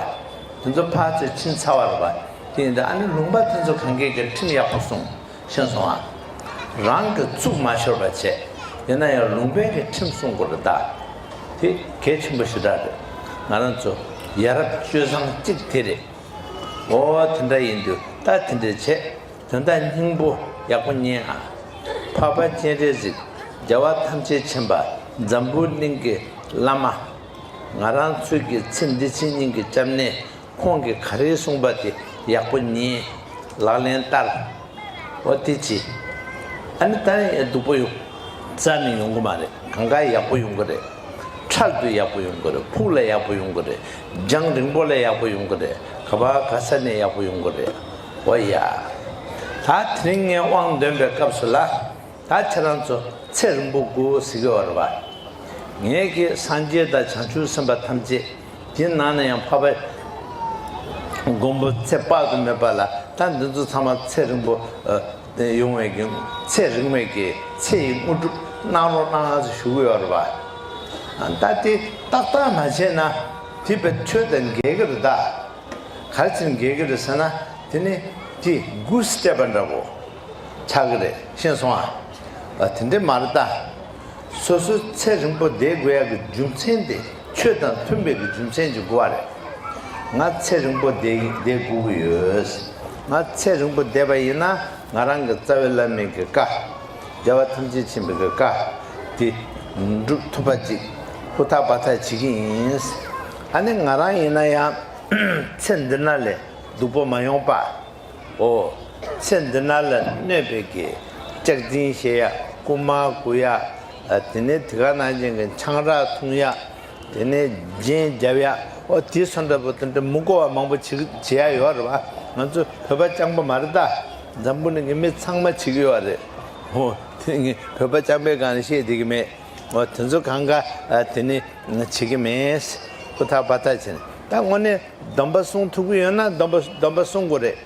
པ། དེ་ཚོ་ཕར་ཚུར་ཕྱིན་ཚར་བ་རེད་པ། དེ་ཡིན་དུས་ཨ་ནི་ལུང་པ་དེ་ཚོ་གང་གས་ཀྱི་ཁྲིམས་ཡག་པོ་སྲུང་། ཤེས་སོང་ཨ། རང་གི་གཙུག་མ་ཤོར་བ་བྱས། ཡིན་ན་ཡང་ལུང་པའི་གི་ཁྲིམས་སྲུང་དགོས་རེད་ད། དེ་གལ་ཆེན་པོ་ཞེ་དྲག་རེད། ང་རང་ཚོ་ཡ་རབས་སྤྱོད་བཟང་གཅིག་དེ་རེད། འོ་དེ་འདྲ་ཡིན་དུས་ད་དེ་འདྲ་བྱས། དོན་དག་སྙིང་པོ་ཡག་པོ་ཉན་ཨ། འཕགས་པ་སྤྱན་རས་གཟིགས་རྒྱལ་བ་ཐམས་ཅད་མཁྱེན་པ་འཛམ་བུ་གླིང་གི་བླ་མ། ང་རང་ཚོས་ཀྱི་ཚེ་འདི་ཕྱི་གཉིས་ཀྱི་སྐྱབས་གནས། ཁོང་གིས་ག་རེ་གསུངས་པ་དེ་ཡག་པོ་ཉན། ལག་ལེན་བསྟར། འོ་དེ་ཅི། ཨ་ནི་ད་ནི་སྡུག་པོ་ཡོང་ རྩ་ནས་ཡོང་གི་མ་རེད། གང་ག་ཡག་པོ་ཡོང་གི་རེད། འཕྲལ་དུ་ཡག་པོ་ཡོང་གི་རེད། ཕུགས་ལ་ཡག་པོ་ཡོང་གི་རེད། རྒྱང་རིང་པོ་ལ་ཡག་པོ་ཡོང་གི་རེད། ག་པ་ག་ས་ནས་ཡག་པོ་ཡོང་གི་རེད། འོ་ཡ། ད་དེ་རིང་ངས་དབང་འདོན་པའི་སྐབས་སུ་ལ། ད་ཁྱེད་རང་ཚོ་ཚེ་རིང་པོ་དགོས་ཟེར་གི་ཡོད་རེད་པ། ངེད་ཀྱི་སངས་རྒྱས་དང་བྱང་ཆུབ་སེམས་དཔའ་ཐམས་ཅད། དེའི་ནང་ནས་ཡང་འཕགས་པའི་མགོན་པོ་ཚེ་དཔག་ཏུ་མེད་པ་ལ། ད་འདི་ཚོ་ཚང་མ་ཚེ་རིང་པོ་ཨ་ཡོང་བའི་གི། ཚེ་རིང་བའི་གི་ཚེ་ཡི་དངོས་གྲུབ་གནང་རོགས་གནང་ཟེར་ཞུ་གི་ཡོད་རེད་པ། ད་དེ་ཏག་ཏག་མ་བྱས་ན་དེ་བས་ཆོས་དང་འགལ་གི་རེད་ད། ག་རེ་བྱས་ནས་འགལ་གི་རེད་ཟེར་ན། དེ་ནི་དེ་གུས་སྤྲད་པ་འདྲ་པོ་ཆགས་གི་རེད། ཤེས་སོང་ཨ། ཨ། དེ་འདྲ་མ་རེད་ད། སོ་སོའི་ཚེ་རིང་པོ་བསྡད་དགོས་ཡག་གི་རྒྱུ་མཚན་དེ་ཆོས་དང་མཐུན་པའི་གི་རྒྱུ་མཚན་ཅིག་དགོས་པ་རེད། ང་ཚེ་རིང་པོ་བསྡད་བསྡད་དགོས་ཀྱི་ཡོད། ང་ཚེ་རིང་པོ་བསྡད་པ་ཡིན་ན་ང་རང་གི་རྩ་བའི་བླ་མའི་གི་བཀའ། རྒྱལ་བ་ཐམས་ཅད་མཁྱེན་པའི་གི་བཀའ་དེ་འགྲུབ་ཐུབ་པ་ཅིག་ཧུར་ཐག་པ་ཐག་བྱེད་ཀྱི་ཡིན། ཨ་ནི་ང་རང་ཡིན་ན་ཡང་ཚེ་འདི་ན་ལས་སྡུག་པོ་མ་ཡོང་པ། འོ། ཚེ་འདི་ན་ལ་གནོད་པའི་གི་ལྕགས་འཛིན་བཞེས་ཡ། རྐུན་མ་རྐུ་ཡ། ཨ། དེ་ནས་དེ་ག་ནང་བཞིན་གྱི་ཆང་རག་འཐུང་ཡ། དེ་ནས་རྒྱན་རྒྱབ་ཡ། འོ། དེ་སོ་འདྲ་པོ་དེ་འདྲ་མི་དགོས་པ་མང་པོ་བྱེད་བྱེད་ཡ་ཡོད་རེད་པ། ང་ཚོ་བོད་པ་རྐྱང་པ་མ་རེད་ད། འཛམ་བུ་གླིང་གི་མི་ཚང་མ་བྱེད་ཀྱི་ཡོད་རེད། འོ། དེ་ངས་བོད་པ་རྐྱང་པའི་སྒང་ནས་བཤད་བསྡད་ཀྱི་མེད། འོ། དེ་ཚོ་གང་ག་ཨ། དེ་ནས་བྱེད་ཀྱི་མེད། ཧུར་ཐག་པ་ཐག་བྱས་ནས། ད་དངོས་གནས་སྡོམ་པ་སྲུང་ཐུབ་ཀྱི་ཡོད་ན་སྡོམ་པ་སྡོམ་པ་སྲུང་དགོས་རེད།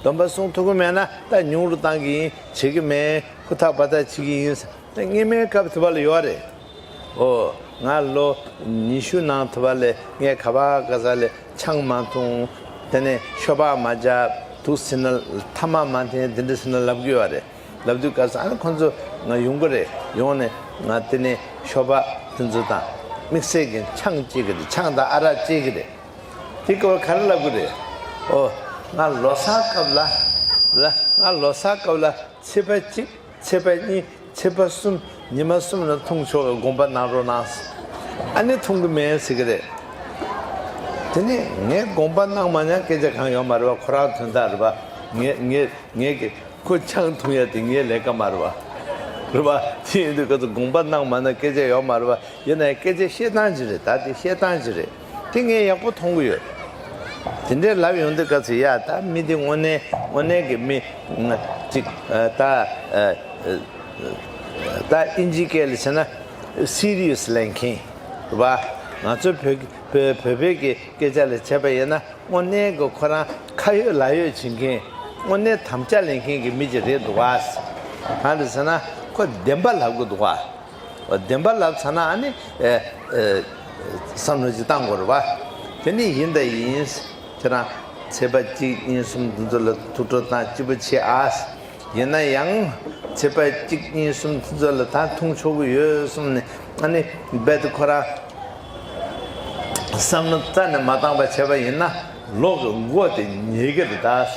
སྡོམ་པ་སྲུང་ཐུབ་ཀྱི་མེད་ན་ད་ཉུང་རུ་བཏང་གི་ཡིན། བྱེད་ཀྱི་མེད། ཧུར་ཐག་པ་ཐག་བྱེད་ཀྱི་ཡིན། ད་སྔོན་མའི་སྐབས་དུ་བ་ལ་ཡོད་རེད། འོ། ང་ལོ་ཉི་ཤུ་ནང་དུ་བ་ལས་ངས་ག་པ་ག་ས་ལས་ཆང་མ་འཐུང་། དེ་ནས་ཤོ་སྦག་མ་རྒྱབ། དུག་སེར་སྣ་ཐ་མག་མ་འཐེན། འདི་འདྲ་ཟེར་ནས་ལབ་ཀྱི་ཡོད་རེད། ལབ་དུས་སྐབས་སུ་ཨ་ནི་ཁོང་ཚོ་ང་ཡོང་གི་རེད། ཡོང་ནས་ང་དེ་ནས་ཤོ་སྦག་དེ་ཚོ་དང་དམིགས་བསལ་གྱི་ཆང་བཅད་ཀྱི་རེད། ཆང་དང་ཨ་རག་བཅད་ཀྱི་རེད། དེ་སྐབས་ག་རེ་ལབ་གི་རེད། ཨོ། ང་ལོ་གསར་སྐབས་ལ། ལ། ང་ལོ་གསར་སྐབས་ལ་ཚེས་པ་གཅིག་ཚེས་པ་གཉིས། ཚེས་པ་གསུམ། ཉི་མ་གསུམ་ལ་འཐུང་ཆོག་པའི་དགོངས་པ་གནང་རོགས་གནང་། ཨ་ནི་འཐུང་གི་མེད་ཟེར་གི་རེད། དེ་ནས་ངས་དགོངས་པ་གནང་མ་མྱངས་སྐད་ཆ་གང་ཡོད་མ་རེད་པ། ཁོ་རང་དོན་དག་རེད་པ། ངས་ངས་ངས་ཀྱི་ཁོ་ཆང་འཐུང་ཡ་དེ་ངའི་ལས་ཀ་མ་རེད་པ། རེད་པ། དེ་ཡིན་དུས་སྐབས་སུ་དགོངས་པ་གནང་མ་གནང་སྐད་ཆ་ཡོད་མ་རེད་པ། ཡིན་ན་ཡང་སྐད་ཆ་བཤད་སྟངས་ཅིག་རེད། ད་དེ་བཤད་སྟངས་ཅིག་རེད། དེ་ངས་ཡག་པོ་མཐོང་གི་ཡོད། དེ་འདྲའི་ལབ་ཡོང་དུས་སྐབས་སུ་ཡ། ད་མི་དེ་དངོས་གནས་དངོས་གནས་ཀྱི་མི་ཅིག་ད་ད་ཨིན་ཇི་སྐད་ལ་བྱས་ན་སི་རི་ཡས་ལེན་མཁན་རེད་པ། ང་ཚོ་བོད་བོད་བོད་པའི་གི་སྐད་ཆ་ལ་བྱས་པ་ཡིན་ན། དངོས་གནས་ཀྱི་ཁོ་རང་ཁ་ཡོད་ལག་ཡོད་བྱེད་མཁན། དངོས་གནས་དམ་བཅའ་ལེན་མཁན་གྱི་མི་ཅིག་རེད་འདུག་ག། གང་རེད་ཟེར་ན་ཁོ་བདེན་པ་ལབ་གི་འདུག་ག། བདེན་པ་ལབ་ཚར་ན་ཨ་ནི་ཨེ་ཨེ་བསམ་བློ་ཅིག་བཏང་དགོས་རེད་པ། དེ་ནི་ཡིན་ད་ཡིན། ཁྱེད་རང་ཚེས་པ་གཅིག་གཉིས་གསུམ་དེ་ཚོ་ལ་ཐུགས་སྤྲོ་བཏང་། སྐྱིད་པོ་བྱེད་ཨ། ཡིན་ན་ཡང་ཚེས་པ་གཅིག་གཉིས་གསུམ་དེ་ཚོ་ལ་ད་འཐུང་ཆོག་གི་ཡོད་གསུངས་ནས། ཨ་ནི་རྦད་དེ་ཁོ་རང་བསམ་བློ་རྩ་ནས་མ་བཏང་བ་བྱས་པ་ཡིན་ན་ལོ་གི་མགོ་དེ་ཉལ་གི་རེད་ད།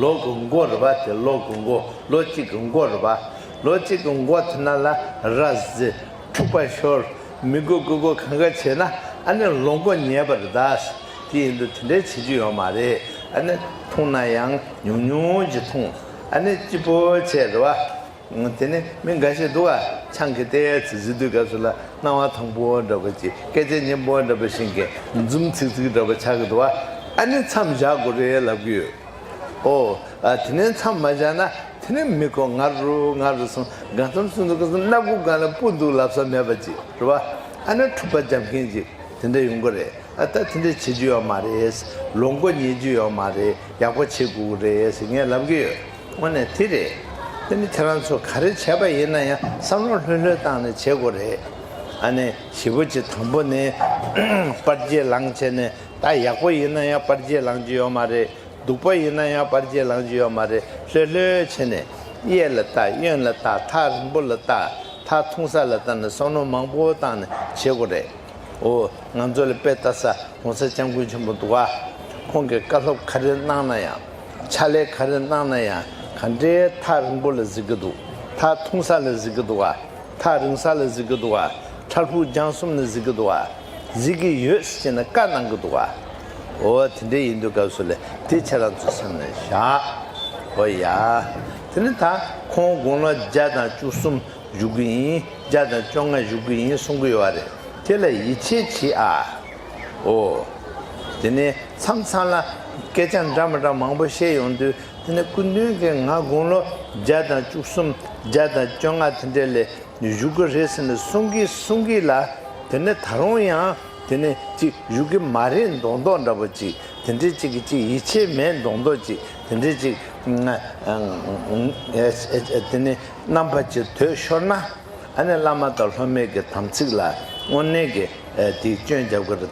ལོ་གི་མགོ་རེད་པ། དེ་ལོ་གི་མགོ། ལོ་གཅིག་གི་མགོ་རེད་པ། ལོ་གཅིག་གི་མགོ་དེ་ན་ལ་ར་བཟི། འཁྲུག་པ་ཤོར། མི་དགོས་དགོས་དགོས་གང་ག་བྱས་ན་ཨ་ནི་ལོ་མགོ་ཉལ་བ་རེད་ད། དེ་ཡིན་དུས་དེ་འདྲའི་བྱེད་རྒྱུ་ཡོད་མ་རེད། ཨ་ནི་འཐུང་ན་ཡང་ཉུང་ཉུང་ཅིག་འཐུང་། ཨ་ནི་སྐྱིད་པོ་བྱས་རེད་པ། དེ་ནས་མི་འགའ་ཞིག་འདུག་ག། ཆང་གི་ཏོག་ཙམ་བཟི་དུས་སྐབས་སུ་ལ་སྣང་བ་དྭངས་པོ་འདྲ་པོ་ཅིག་སྐད་ཆ་སྙན་པོ་འདྲ་པོ་བཤད་མཁན། འཛུམ་ཚིག་ཚིག་འདྲ་པོ་ཆགས་ཀྱི་འདུག་ག། ཨ་ནི་མཚམས་བཞག་དགོས་རེད་ལབ་ཀྱི་ཡོད། ཨོ། ཨ། དེ་ནས་མཚམས་མ་བཞག་ན་དེ་ནས་མི་ཁོ་ང་རུ་ང་རུ་སོང་། གང་འཚམ་སོང་དུས་སྐབས་སུ་སྣ་ཁུག་སྒང་ལ་སྤུ་འདུག་ལབ་ས་མེད་པ་ཅིག་རེད་པ། ཨ་ནི་འཁྲུག་པ་རྒྱབ་མཁན་ཅིག་དེ་འདྲ་ཡོང་གི་རེད། ཨ། ད་དེ་འདྲ་བྱེད་རྒྱུ་ཡོད་མ་རེད། ལོ་མགོ་ཉལ་རྒྱུ་ཡོད་མ་རེད། ཡག་པོ་བྱེད་དགོས་ཀྱི་རེད་ཟེར་ངས་ལབ་ཀྱི་ཡོད། དངོས་གནས་དེ་རེད། དེ་ནི་ཁྱེད་རང་ཚོ་ག་རེ་བྱས་པ་ཡིན་ན་ཡང་བསམ་བློ་ལྷོད་ལྷོད་བཏང་ནས་བྱེད་དགོས་རེད། ཨ་ནི་ཞེ་པོ་ཅིག་དང་པོ་ནས་པར་རྒྱས་ལངས་བྱས་ནས། ད་ཡག་པོ་ཡིན་ན་ཡང་པར་རྒྱས་ལངས་རྒྱུ་ཡོད་མ་རེད། སྡུག་པོ་ཡིན་ན་ཡང་པར་རྒྱས་ལངས་རྒྱུ་ཡོད་མ་རེད། ལྷོད་ལྷོད་བྱས་ནས་གཡས་ལ་ལྟ། གཡོན་ལ་ལྟ། ཐག་རིང་པོ་ལ་ལྟ། ཐག་ཐུང་ས་ལ་ལྟ་ནས་བསམ་བློ་མང་པོ་བཏང་ནས་བྱེད་དགོས་རེད། འོ། ང་ཚོ་ལ་དཔེ་ལྟ་ས་༸གོང་ས་༸སྐྱབས་མགོན་ཆེན་པོ་འདུག་ག། ཁོང་གིས་བཀའ་སློབ་ག་རེ་གནང་ན་ཡང་། ཕྱག་ལས་ག་རེ་གནང་ན་ཡང་། ག་འདྲའི་ཐག་རིང་པོ་ལ་གཟིགས་ཀྱི་འདུག་ཐག་ཐུང་ས་ལ་གཟིགས་ཀྱི་འདུག་ག། ཐག་རིང་ས་ལ་གཟིགས་ཀྱི་འདུག་ག། ཁྲ་ཕུག་རྒྱང་གསུམ་ལ་གཟིགས་ཀྱི་འདུག་ག། གཟིགས་ཀྱི་ཡོད་ཟེར་ནས་བཀའ་གནང་གི་འདུག་ག། འོ། དེ་འདྲ་ཡིན་དུས་སྐབས་སུ་ལ་དེ་ཁྱེད་རང་ཚོ་སེམས་ལ་བཞག། འོ་ཡ། དེ་ནི་ད་ཁོང་དགུང་ལོ་བརྒྱ་དང་བཅུ་གསུམ། བཞུགས་ཀྱི་ཡིན། བརྒྱ་དང་བཅོ་ལྔ་བཞུགས་ཀྱི་ཡིན་གསུང་གི་ཡོད་རེད། དེ་ལ་ཡིད་ཆེས་བྱེད་ཨ། ཨོ། དེ་ནས་མཚམས་མཚམས་ལ་སྐད་ཆ་འདྲ་མི་འདྲ་མང་པོ་བཤད་ཡོང་དུས། དེ་ནས་སྐུ་མདུན་གྱིས་ང་དགུང་ལོ་བརྒྱ་དང་བཅུ་གསུམ། བརྒྱ་དང་བཅོ་ལྔ་དེ་འདྲ་ལ་བཞུགས་ཀྱི་རེད་ཟེར་ནས་གསུང་གིན་གསུང་གིན་ལ། དེ་ནས་ད་རུང་ཡང་དེ་ནས་ཅིག་བཞུགས་ཀྱི་མ་རེད་མདོག་མདོག་འདྲ་པོ་ཅིག། དེ་འདྲའི་ཅིག་གི་ཅིག་ཡིད་ཆེས་མེད་མདོག་མདོག་ཅིག། དེ་འདྲའི་ཅིག། དེ་ནས་རྣམ་པ་ཅིག་དོད་ཤོར་ན། ཨ་ནི་བླ་མ་དང་སློབ་མའི་གི་དམ་ཚིག་ལ་དངོས་གནས་ཀྱི་དེ་སྐྱོན་རྒྱབ་ཀྱི་རེད་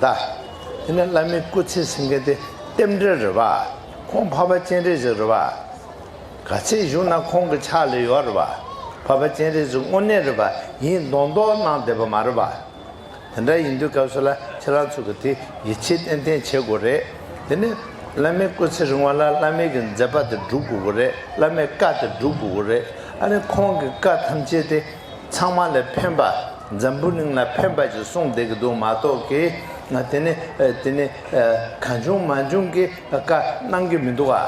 ད། དེ་ནས་བླ་མའི་སྐུ་ཚེ་ཟེར་མཁན་དེ་རྟེན་འབྲེལ་རེད་པ། ཁོང་འཕགས་པ་སྤྱན་རས་གཟིགས་རེད་པ། ག་ཚད་བཞུགས་ན་ཁོང་གི་ཕྱག་ལ་ཡོད་རེད་པ། འཕགས་པ་སྤྱན་རས་གཟིགས་དངོས་གནས་རེད་པ། ཡིན་མདོག་མདོག་གནང་བསྡད་པ་མ་རེད་པ། དེ་འདྲ་ཡིན་དུས་སྐབས་སུ་ལ་ཁྱེད་རང་ཚོ་གི་དེ་ཡིད་ཆེས་ཏན་ཏན་བྱེད་དགོས་རེད། དེ་ནས་བླ་མའི་སྐུ་ཚེ་རིང་བ་ལ་བླ་མའི་གི་མཛད་པ་དེ་སྒྲུབ་དགོས་ཀྱི་རེད། བླ་མའི་བཀའ་དེ་སྒྲུབ་དགོས་ཀྱི་རེད། ཨ་ནི་ཁོང་གི་བཀའ་ཐམས་ཅད་དེ་ཚང་མ་ལ་ཕན་པ། འཛམ་བུ་གླིང་ལ་ཕན་པ་ཞིག་གསུངས་བསྡད་ཀྱི་འདུག་མ་གཏོགས་ཀྱི། ང་དེ་ནས་དེ་ནས་གང་བྱུང་མང་བྱུང་གི་བཀའ་གནང་གི་མི་འདུག་ཨ།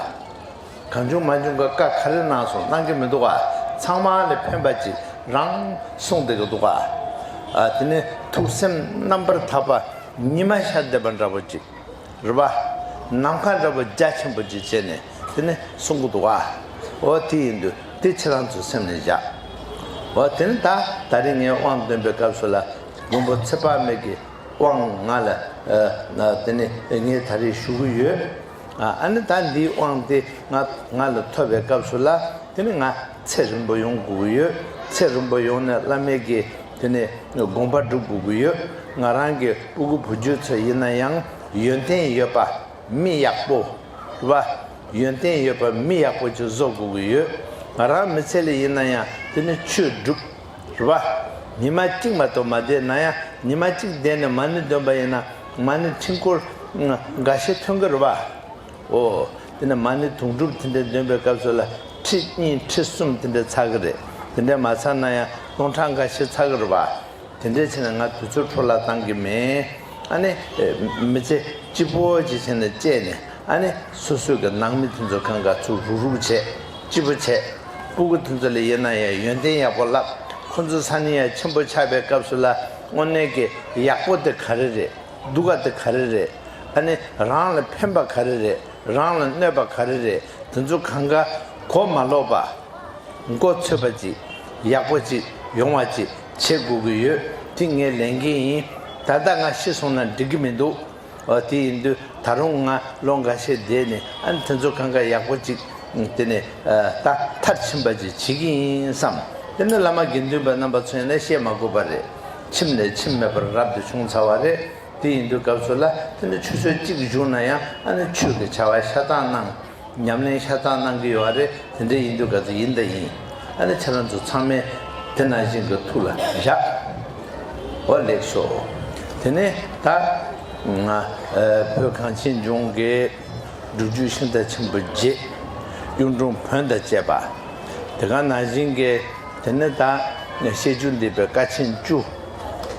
གང་བྱུང་མང་བྱུང་གི་བཀའ་ག་རེ་གནང་སོང་གནང་གི་མི་འདུག་ག། ཚང་མ་ལ་ཕན་པ་ཅིག་རང་གསུངས་བསྡད་ཀྱི་འདུག་ག། ཨ། དེ་ནས་ཐུགས་སེམས་རྣམ་པར་དག་པ་ཉི་མ་ཤར་བསྡད་པ་འདྲ་པོ་ཅིག་རེད་པ། ནམ་མཁའ་འདྲ་པོ་རྒྱ་ཆེན་པོ་ཅིག་བྱས་ནས་དེ་ནས་གསུང་གི་འདུག་ག། འོ་དེ་ཡིན་དུས་དེ་ཁྱེད་རང་ཚོ་སེམས་ནས་བཞག། འོ་དེ་ནས་ད་ད་རིང་ངས་དབང་འདོན་པའི་སྐབས་སུ་ལ་མགོན་པོ་ཚེ་དཔག་མེད་ཀྱི་དབང་ང་ལ། ཨ། དེ་ནས་ངས་ད་རེས་ཞུ་གི་ཡོད། ཨ། ཨ་ནི་ད་འདིའི་དབང་དེ་ང་ང་ལ་ཐོབ་པའི་སྐབས་སུ་ལ། དེ་ནི་ང་ཚེ་རིང་པོ་ཡོང་དགོས་ཀྱི་ཡོད། ཚེ་རིང་པོ་ཡོང་ནས་བླ་མའི་གི་དེ་ནས་དགོངས་པ་སྒྲུབ་དགོས་ཀྱི་ཡོད། ང་རང་གི་སྤུ་གུ་བུ་རྒྱུད་ཚོ་ཡིན་ན་ཡང་ཡོན་ཏན་ཡོད་པ། མི་ཡག་པོ། རེད་པ། ཡོན་ཏན་ཡོད་པ་མི་ཡག་པོ་ཅིག་བཟོ་དགོས་ཀྱི་ཡོད། ང་རང་མི་ཚེ་ལ་ཡིན་ན་ཡང་དེ་ནི་ཆོས་སྒྲུབ། རེད་པ། ཉི་མ་གཅིག་མ་གཏོགས་མ་བསྡད་ན་ཡང་། ཉི་མ་གཅིག་བསྡད་ནས་མ་ཎི་འདོན་པ་ཡིན་ན་མ་ཎི་ཕྲེང་སྐོར་འགའ་ཤས་ཐོན་གི་རེད་པ། འོ། དེ་ནས་མ་ཎི་དུང་སྒྲུབ་དེ་འདྲ་འདོན་པའི་སྐབས་སུ་ལ་ཁྲི་གཉིས་ཁྲི་གསུམ་དེ་འདྲ་ཚར་གི་རེད། དེ་འདྲ་མ་ཚར་ན་ཡང་སྟོང་ཕྲག་འགའ་ཤས་ཚར་གི་རེད་པ། དེ་འདྲའི་ཕྱིར་ན་ང་དུས་ཚོད་འཕྲོ་བརླག་བཏང་གི་མེད། ཨ་ནི་མི་ཚེ་སྐྱིད་པོ་ཅིག་བྱས་ནས་སྐྱེལ་ནས། ཨ་ནི་སོ་སོའི་གི་ནང་མི་དེ་ཚོ་གང་ག་ཚུར་རུག་རུག་བྱས། སྐྱིད་པོ་བྱས། སྤུ་གུ་དེ་ཚོ་ལ་ཡིན་ན་ཡང་ཡོན་ཏན་ཡག་པོ་བསླབ། ཁོ་ཚོ་སང་ཉིན་ཡང་ཆེན་པོ་ཆགས་པའི་སྐབས་སུ་ལ་དངོས་གནས་ཀྱི་ཡག་པོ་དེ་ག་རེ་རེད། སྡུག་ག་དེ་ག་རེ་རེད། ཨ་ནི་རང་ལ་ཕན་པ་ག་རེ་རེད། རང་ལ་གནོད་པ་ག་རེ་རེད། དེ་ཚོ་གང་ག་གོ་མ་ལོག་པ། མགོ་ཚོས་པ་ཅིག། ཡག་པོ་ཅིག་ཡོང་བ་ཅིག་བྱེད་དགོས་ཀྱི་ཡོད། དེ་ངས་ལས་འགན་ཡིན། ད་ལྟ་ང་ཤི་སོང་ན་འགྲིག་གི་མི་འདུག། འོ། དེ་ཡིན་དུས་ད་རུང་ང་ལོ་འགའ་ཤས་བསྡད་ནས། ཨ་ནི་དེ་ཚོ་གང་ག་ཡག་པོ་ཅིག་དེ་ནས་ད་མཐར་ཕྱིན་པ་ཅིག་བྱེད་ཀྱི་ཡིན་བསམ། དེ་ནས་བླ་མ་དགེ་འདུན་པ་རྣམ་པ་ཚོ་ཡིན་ན་བཤད་མ་དགོས་པ་རེད། ཁྱིམ་ནས་ཁྱིམ་མེད་པར་རབ་ཏུ་བྱུང་ཚར་བ་རེད། དེ་ཡིན་དུས་སྐབས་སུ་ལ་དེ་ནས་ཆུ་ཚོད་གཅིག་བཞུགས་ན་ཡང་། ཨ་ནི་ཆོས་ཀྱི་བྱ་བ་ཤ་སྟག་གནང་། ཉམས་ལེན་ཤ་སྟག་གནང་གི་ཡོད་རེད། དེ་འདྲ་ཡིན་དུས་ག་ཚོད་ཡིན་ད་ཡིན། ཨ་ནི་ཁྱེད་རང་ཚོ་ཚང་མས་དེ་ནང་བཞིན་གྱི་ཐུགས་ལ་བཞག། འོ། ལེགས་སོ། དེ་ནས་ད་ང་བོད་གངས་ཅན་ལྗོངས་ཀྱི་སྒྲུབ་བརྒྱུད་ཤིང་རྟ་ཆེན་པོ་བརྒྱད། གཡུང་དྲུང་བོན་དང་བཅས་པ། དེ་ག་ནང་བཞིན་གྱི་དེ་ནས་ད་བཤད་རྒྱུད་འདས་པའི་ཀ་ཆེན་བཅུ།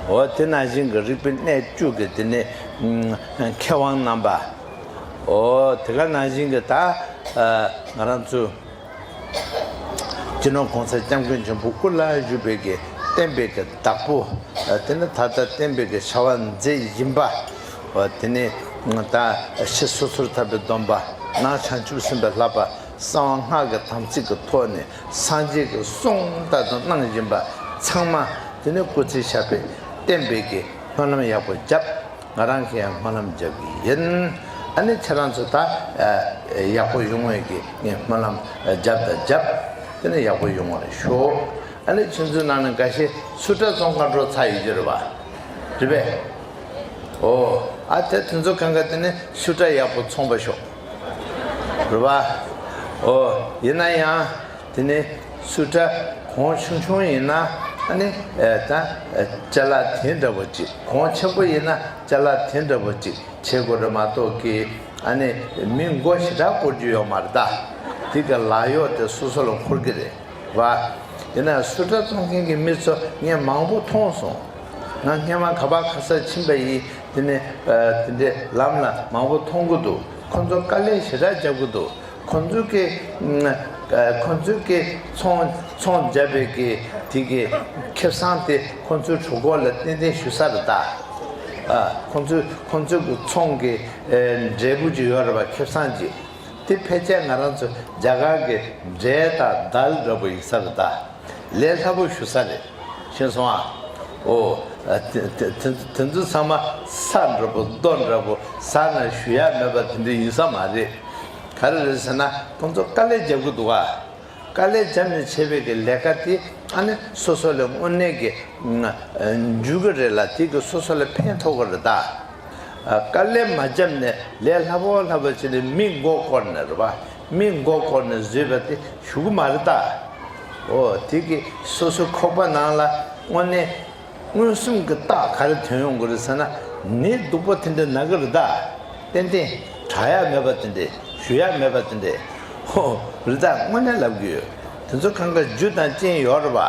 འོ། དེ་ནང་བཞིན་གྱི་རིག་པའི་གནས་བཅུ་གི་དེ་ནས་མཁས་དབང་རྣམ་པ། འོ། དེ་ག་ནང་བཞིན་གྱི་ད་ང་རང་ཚོ་སྤྱི་ནོར་གོང་ས་སྐྱབས་མགོན་ཆེན་པོ་དབུ་ལ་བཞུགས་པའི་གི་བསྟན་པའི་གི་བདག་པོ། དེ་ནི་ད་ལྟ་བསྟན་པའི་གི་བྱ་བ་མཛད་བཞིན་པ། འོ། དེ་ནི་ད་ཕྱི་སོ་སོར་ཐར་པའི་སྡོམ་པ། ནང་བྱང་ཆུབ་སེམས་དཔའི་བསླབ་པ། གསང་བ་སྔགས་ཀྱི་དམ་ཚིག་གི་ཐོག་ནས་སངས་རྒྱས་ཀྱི་གསུང་ལྟར་དུ་གནང་བཞིན་པ་ཚང་མ། དེ་ནི་སྐུ་ཚེ་ཞབས་པད་བརྟན་པའི་གི་སྨོན་ལམ་ཡག་པོ་བརྒྱབ། ང་རང་གིས་ཡང་སྨོན་ལམ་རྒྱག་གི་ཡིན། ཨ་ནི་ཁྱེད་རང་ཚོ་ད་ཡག་པོ་ཡོང་བའི་གི་ངས་སྨོན་ལམ་རྒྱབ་དང་རྒྱབ། དེ་ནི་ཡག་པོ་ཡོང་བར་ཤོག། ཨ་ནི་ཁྱེད་ཚོའི་ནང་ནས་འགའ་ཤས་སུ་ཊ་བཙོང་མཁན་འགྲོ་ཚར་ཡོད་ཀྱི་རེད་པ། རེད་པས། འོ། ཨ། དེ་དེ་ཚོ་གང་ག་དེ་ནི་སུ་ཊ་ཡག་པོ་ཚོང་པ་ཤོག། རེད་པ། འོ། ཡིན་ན་ཡང་དེ་ནི་སུ་ཊ་གོང་ཆུང་ཆུང་ཡིན་ན། ཨ་ནི་ད་ཅ་ལག་དེ་འདྲ་པོ་ཅིག། གོང་ཆེན་པོ་ཡིན་ན་ཅ་ལག་དེ་འདྲ་པོ་ཅིག་བྱེད་དགོས་རེད་མ་གཏོགས་ཀྱི། ཨ་ནི་མི་མགོ་ཞེ་དྲག་སྐོར་རྒྱུ་ཡོད་མ་རེད་ད། དེ་ག་ལག་གཡོག་དེ་སོ་སོ་ལ་འཁོར་གི་རེད་པ། ཡིན་ན་སུ་ཊ་བཙོང་མཁན་གྱི་མི་ཚོ་ངས་མང་པོ་མཐོང་སོང་། ང་སྔན་མ་ག་པར་ག་ས་ཕྱིན་པ་ཡིན། དེ་ནས་དེ་འདྲའི་ལམ་ལ་མང་པོ་མཐོང་གི་འདུག། ཁོ་ཚོ་དཀའ་ལས་ཞེ་དྲག་རྒྱག་གི་འདུག། ཁོ་ཚོ་གི་ཁོ་ཚོ་གི་ཚོང་ཚོང་བརྒྱབ་པའི་གི་ དེ་གི་ཁེ་བཟང་དེ་ཁོང་ཚོའི་གྲོད་ཁོག་ལ་ཏན་ཏན་ཞུ་ས་རེད་ད། ཨ། ཁོང་ཚོའི་ཁོང་ཚོའི་གི་ཚོང་གི་ཨེ་འབྲས་བུ་ཅིག་ཡོད་རེད་པ། ཁེ་བཟང་ཅིག་དེ་ཕལ་ཆེར་ང་རང་ཚོ་རྒྱ་གར་གི་འབྲས་དང་དལ་འདྲ་པོ་ཡིན་ས་རེད་ད། ལས་སླ་པོ་ཞུ་ས་རེད། ཤེས་སོང་ཨ། ཨོ། ཨ། དེ་དེ་དེ་དེ་ཚོ་ཚང་མ་ས་འདྲ་པོ་རྡོ་འདྲ་པོ་ཟ་ན་ཞུ་ཡ་མེད་པ་དེ་འདྲ་ཡིན་ས་མ་རེད། ག་རེ་རེད་ཟེར་ན་ཁོང་ཚོ་དཀའ་ལས་རྒྱབ་གི་འདུག་ཨ། དཀའ་ལས་བརྒྱབ་ནས་བྱས་པའི་གི་ལས་ཀ་དེ་ཨ་ནི་སོ་སོ་ལ་དངོས་གནས་ཀྱི་འཇུག་གི་རེད་ལ། དེ་གི་སོ་སོ་ལ་ཕན་ཐོགས་གི་རེད་ད། དཀའ་ལས་མ་བརྒྱབ་ནས་ལས་སླ་པོ་སླ་པོ་བྱས་ནས་མི་མགོ་སྐོར་ནས་རེད་པ། མི་མགོ་སྐོར་ནས་བཟོས་པ་དེ་ཞུ་གི་མ་རེད་ད། འོ། དེ་གི་སོ་སོའི་ཁོག་པ་ནང་ལ་དངོས་གནས་མངོན་སུམ་གྱི་རྟགས་ག་རེ་ཐོན་ཡོང་གི་རེད་ཟེར་ན། ནད་སྡུག་པོ་དེ་འདྲ་ན་གི་རེད་ད། ཏན་ཏན་དྲག་ཡ་མེད་པ་དེ་འདྲ། ཞུ་ཡ་མེད་པ་དེ་འདྲ། ཧོ། རེད་ད། དངོས་གནས་ལབ་གི་ཡོད། དེ་ཚོ་གང་ག་རྒྱུ་དང་རྐྱེན་ཡོད་རེད་པ།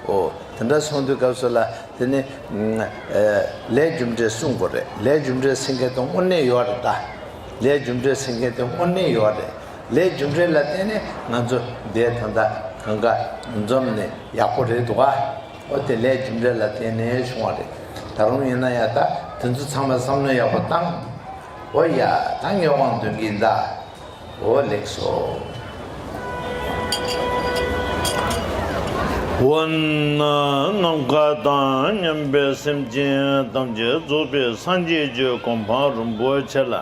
འོ། དེ་འདྲ་སོང་དུས་སྐབས་སུ་ལ་དེ་ནི་ཨ་ལས་རྒྱུ་འབྲས་གསུང་དགོས་རེད། ལས་རྒྱུ་འབྲས་ཟེར་མཁན་དེ་དངོས་གནས་ཡོད་རེད་ད། ལས་རྒྱུ་འབྲས་ཟེར་མཁན་དེ་དངོས་གནས་ཡོད་རེད། ལས་རྒྱུ་འབྲས་ལ་བརྟེན་ནས་ང་ཚོ་འདས་ད་ལྟ་གང་ག་འཛོམས་ནས་ཡག་པོ་རེད་འདུག་ག་འོ། དེ་ལས་རྒྱུ་འབྲས་ལ་བརྟེན་ནས་བྱུང་བ་རེད། ད་རུང་ཡིན་ན་ཡང་ད་དེ་ཚོ་ཚང་མ་བསམ་བློ་ཡག་པོ་བཏང་། འོ་ཡ། ད་ངས་དབང་འདོན་གྱི་ཡིན་ད། འོ། ལེགས་སོ། འོ་ན་ནམ་མཁའ་དང་མཉམ་པའི་སེམས་ཅན་ཐམས་ཅད་རྫོགས་པའི་སངས་རྒྱས་ཀྱི་གོ་འཕང་རིན་པོ་ཆེ་ལ་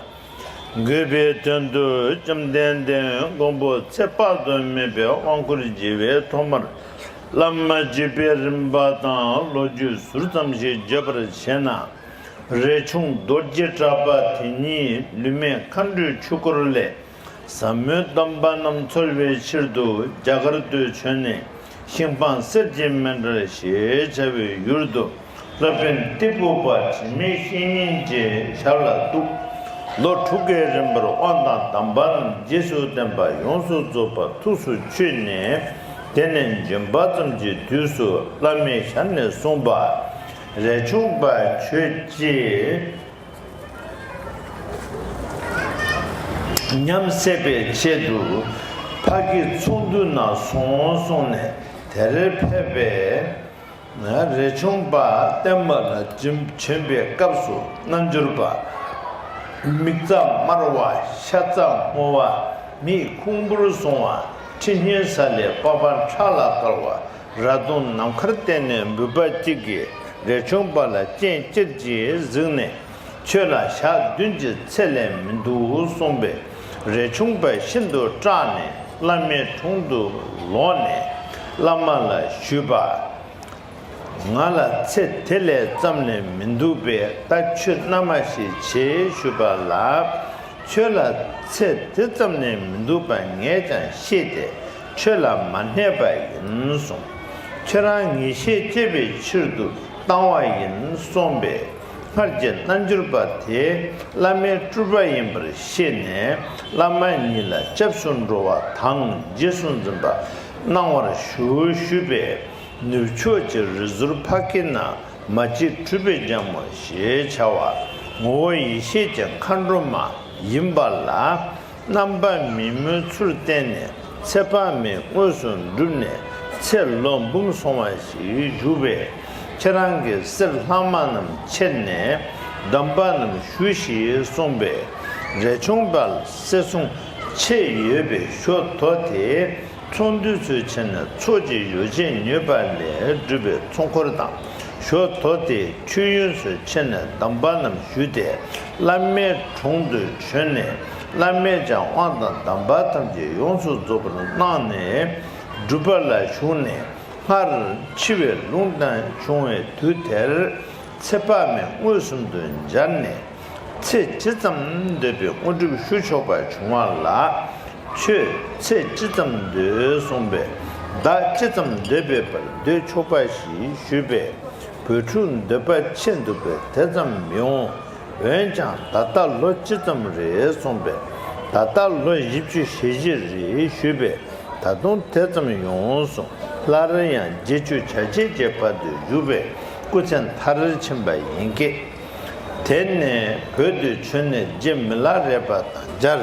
འགོད་པའི་དོན་དུ་བཅོམ་ལྡན་འདས་མགོན་པོ་ཚེ་དཔག་ཏུ་མེད་པའི་དབང་བསྐུར་བགྱིས་པའི་ཐོག་མར་བླ་མ་བརྒྱུད་པའི་རིམ་པ་དང་ལོ་རྒྱུས་ཟུར་ཙམ་ཞིག་བརྗོད་པར་བྱས་ན། རས་ཆུང་རྡོ་རྗེ་གྲགས་པ་དེ་ཉིད་ལུས་མེད་མཁའ་འགྲོའི་ཆོས་འཁོར་ལས་ཟབ་མོའི་སྡོམ་པ་རྣམས་འཚོལ་བའི་ཕྱིར་དུ་རྒྱ་གར་དུ་བྱོན་ནས་ཤིང་སྤངས་གསེར་གྱི་མཎྜལ་ཞེས་བྱ་བའི་ཡུལ་དུ་སློབ་དཔོན་ཏི་ཕུ་པ་དྲི་མེད་བཤེས་གཉེན་གྱི་ཞབས་ལ་གཏུགས། ལོ་དྲུག་གི་རིང་པར་དབང་དང་གདམས་པ་རྣམས་རྗེས་སུ་བསྟན་པ་ཡོངས་སུ་རྫོགས་པ་ཐུགས་སུ་ཆུད་ནས། དེ་ནས་འབྱོན་པ་ཙམ་གྱི་དུས་སུ་བླ་མའི་ཞལ་ནས་གསུངས་པ། རས་ཆུང་པ་ཁྱོད་ཀྱིས་ཉམས་སད་པའི་ཆེད་དུ་ཕ་གི་ཚོགས་འདུ་ན་སོང་གསུངས་ནས་དེར་ཕེབས་པས། རས་ཆུང་པ་བསྟན་པ་ལ་བྱོན་པའི་སྐབས་སུ་རྣལ་འབྱོར་པ། མིག་རྩ་དམར་བ། ཤ་རྩ་སྔོ་བ། མིག་ཁུང་བུར་སོང་བ། ཁྲི་སྙིང་ས་ལས་པགས་པ་ཁྲག་ལ་བསྐལ་བ། ར་གདོང་ནམ་མཁར་བསྟན་ནས་འབུད་པ་གཅིག་གིས་རས་ཆུང་པ་ལ་སྤྱན་ཅེར་གྱིས་གཟིགས་ནས། ཁྱོད་ལ་ཞག་བདུན་གྱི་ཚེ་ལས་མི་འདུག་གསུངས་པས། རས་ཆུང་པ་ཤིན་ཏུ་སྐྲག་ནས་བླ་མའི་དྲུང་དུ་ལོག་ནས་བླ་མ་ལ་ཞུས་པ། ང་ལ་ཚེ་དེ་ལས་ཙམ་ལས་མི་འདུག་པས། ད་ཁྱོད་མནའ་མ་ཞིག་བྱེད་ཞུས་པ་ལ། ཁྱོད་ལ་ཚེ་དེ་ཙམ་ལས་མི་འདུག་པ་ངས་ཀྱང་ཤེས་ཏེ། ཁྱོད་ལ་མ་སྙད་པ་ཡིན་གསུངས། ཁྱོད་རང་ངེས་ཤེས་སྐྱེ་བའི་ཕྱིར་དུ་བཏང་བ་ཡིན་གསུངས་པས། སྔར་གྱི་རྣལ་འབྱོར་པ་དེ་བླ་མའི་སྤྲུལ་པ་ཡིན་པར་ཤེས་ནས། བླ་མ་ཉིད་ལ་སྐྱབས་སུ་འགྲོ་བ་དང་རྗེས་སུ་འཛིན་པ་གནང་བར་ཞུ་ཞུས་པས། ནུབ་ཕྱོགས་ཀྱི་རི་ཟུར་ཕ་གི་ན་མ་གཅིག་གྲུབ་པའི་རྒྱལ་མོ་ཞེས་བྱ་བ་ངོ་བོ་ཡེ་ཤེས་ཀྱི་མཁའ་འགྲོ་མ་ཡིན་པ་ལ། རྣམ་པ་མི་མོའི་ཚུལ་བསྟན་ནས་ཚེ་དཔག་མེད་དངོས་སུ་བསྒྲུབས་ནས་ཚེ་ལོ་འབུམ་སོང་བ་ཞིག་བཞུགས་པས། ཁྱེད་རང་གི་གསེར་ལྷག་མ་རྣམས་ཁྱེར་ནས་སྡོམ་པ་རྣམས་ཞུ་ཞེས་གསུངས་པས། རས་ཆུང་པ་ལ་གསེར་སྲུང་ཆེ་ཡོད་པའི་ཞོ་དོ་དེ། ཚོང་འདུས་སུ་ཕྱིན་ནས་ཚོགས་ཀྱི་ཡོ་བྱད་ཉོས་པ་ལས་གྲུབ་པའི་ཚོགས་འཁོར་དང་། ཞོ་དོ་དེ་མཆོད་ཡོན་སུ་ཕྱིན་ནས་སྡོམ་པ་རྣམས་ཞུས་ཏེ། བླ་མའི་དྲུང་དུ་བྱོན་ནས། བླ་མས་ཀྱང་དབང་དང་གདམས་པ་ཐམས་ཅད་ཡོངས་སུ་རྫོགས་པར་གནང་ནས། སྒྲུབ་པ་ལ་ཞུགས་ནས། སྔར་འཆི་བའི་ལུང་བསྟན་བྱུང་བའི་དུས་དེར། ཚེ་དཔག་མེད་མངོན་སུམ་དུ་མཇལ་ནས། ཚེ་ཇི་ཙམ་འདོད་པའི་དངོས་གྲུབ་ཞུ་ཆོག་པ་བྱུང་བ་ལ། ཁྱོད་ཚེ་ཇི་ཙམ་འདོད་གསུངས་པས། བདག་ཇི་ཙམ་འདོད་པའི་བར་འདོད་ཆོག་པ་ཞིག་ཞུས་པས། བོད་ཕྲུག་འདོད་པ་ཆེ་འདུག་པས་དེ་ཙམ་མི་འོང་། འོན་ཀྱང་ད་ལྟ་ལོ་ཇི་ཙམ་རེད་གསུངས་པས། ད་ལྟ་ལོ་བཞི་བཅུ་ཞེ་བཞི་རེད་ཞུས་པས། ད་དུང་དེ་ཙམ་ཡོང་གསུངས། སླར་ཡང་བརྒྱད་ཅུ་གྱ་བརྒྱད་ཀྱི་བར་དུ་བཞུགས་པས་སྐུ་ཚེ་མཐར་ཕྱིན་པ་ཡིན་སྐད། དེ་ནས་བོད་དུ་བྱོན་ནས་རྗེ་མི་ལ་རས་པ་དང་མཇལ།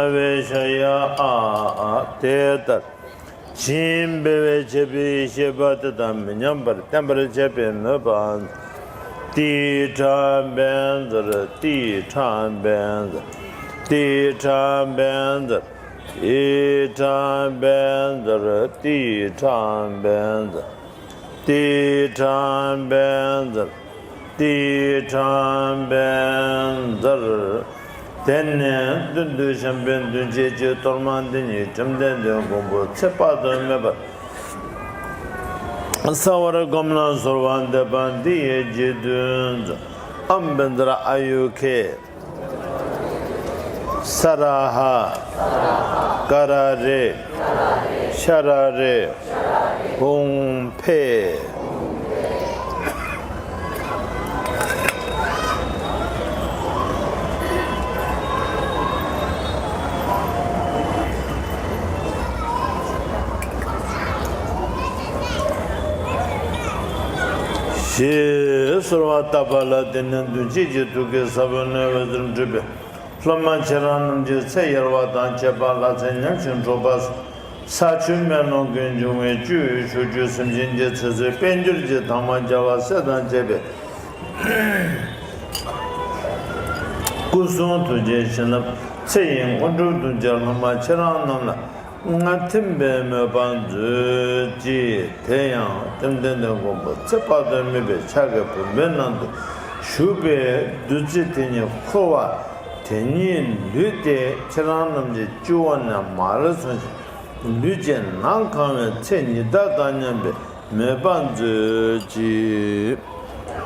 ཨ་བེ་ཤ་ཡ་ཨ་ཨ་དེ་ལྟར། བྱིན་འབེབས་པའི་བྱེད་པའི་ཤེས་པ་དེ་དག་མི་ཉམས་པར་བརྟན་པར་བྱེད་པའི་མོས་པ། ཏི་ཁྲ་བཛྲ་ཏི་ཁྲ་བཛྲ་ཏི་ཁྲ་བཛྲ་ཏི་ཁྲ་བཛྲ་ཏི་ཁྲ་བཛྲ་ཏི་ཁྲ་བཛྲ་ཏི་ཁྲ་བཛྲ། དེ་ནས་མདུན་དུ་བཤམས་པའི་མདུན་བསྐྱེད་ཀྱི་གཏོར་མ་འདི་ཉིད་བཅོམ་ལྡན་འདས་མགོན་པོ་ཚེ་དཔག་ཏུ་མེད་པར་གསལ་བར་བསྒོམས་ལ་གསོལ་བ་འདེབས་པ་འདི་ཡི་རྗེས་ཟློས་མཛོད། ཨོཾ་བཛྲ་ཨཱ་ཡུ་ཁེ། ས་ར་ཧ། ཀ་ར་རེ། ཤ་ར་རེ། ཧཱུྃ་ཕཊ། ཞེས་གསོལ་བ་བཏབ་པ་ལ། དེ་ནས་མདུན་བསྐྱེད་ཀྱི་ཐུགས་ཀའི་ས་བོན་གནས་པའི་ཚུལ་འགྲུབ་པའི་སློབ་མ་ཁྱེད་རང་རྣམས་ཀྱི་ཚེ་ཡར་བ་དང་བཅས་པ་ལྷ་ཚེ་ཉམས་ཤིང་འཕྲོག་པ་སོགས་ས་ཆུ་མེ་རླུང་གིས་འབྱུང་བའི་བཅུད་ཆོས་སྐྱོང་སེམས་ཅན་གྱི་ཚེ་བསོད་དཔལ་འབྱོར་གྱི་དྭངས་མ་རྒྱལ་བ་སྲས་དང་བཅས་པའི་སྐུ་གསུང་ཐུགས་ཀྱི་བྱིན་རླབས་ཚེ་ཡི་དངོས་གྲུབ་ཐོབ་ཕྱིར་སློབ་མ་ཁྱེད་རང་རྣམས་ལ་མངའ་ཐིམ་པའི་མོས་པ་མཛོད་ཅིག། དེ་ཡང་བཅོམ་ལྡན་འདས་མགོན་པོ་ཚེ་དཔག་ཏུ་མེད་པའི་ཕྱག་གི་བུམ་པའི་ནང་དུ་བཞུགས་པའི་བདུད་རྩི་དེ་ཉིད་འཁོར་བ་དེ་ཉིད་ལུས་ཏེ་ཁྱེད་རང་རྣམས་ཀྱི་སྤྱི་བོ་ནས་མར་ཚོར་ཞིང་ལུས་ཀྱི་ནང་གང་བའི་ཚེ་ཉི་ཟླ་དང་མཉམ་པའི་མོས་པ་མཛོད་ཅིག།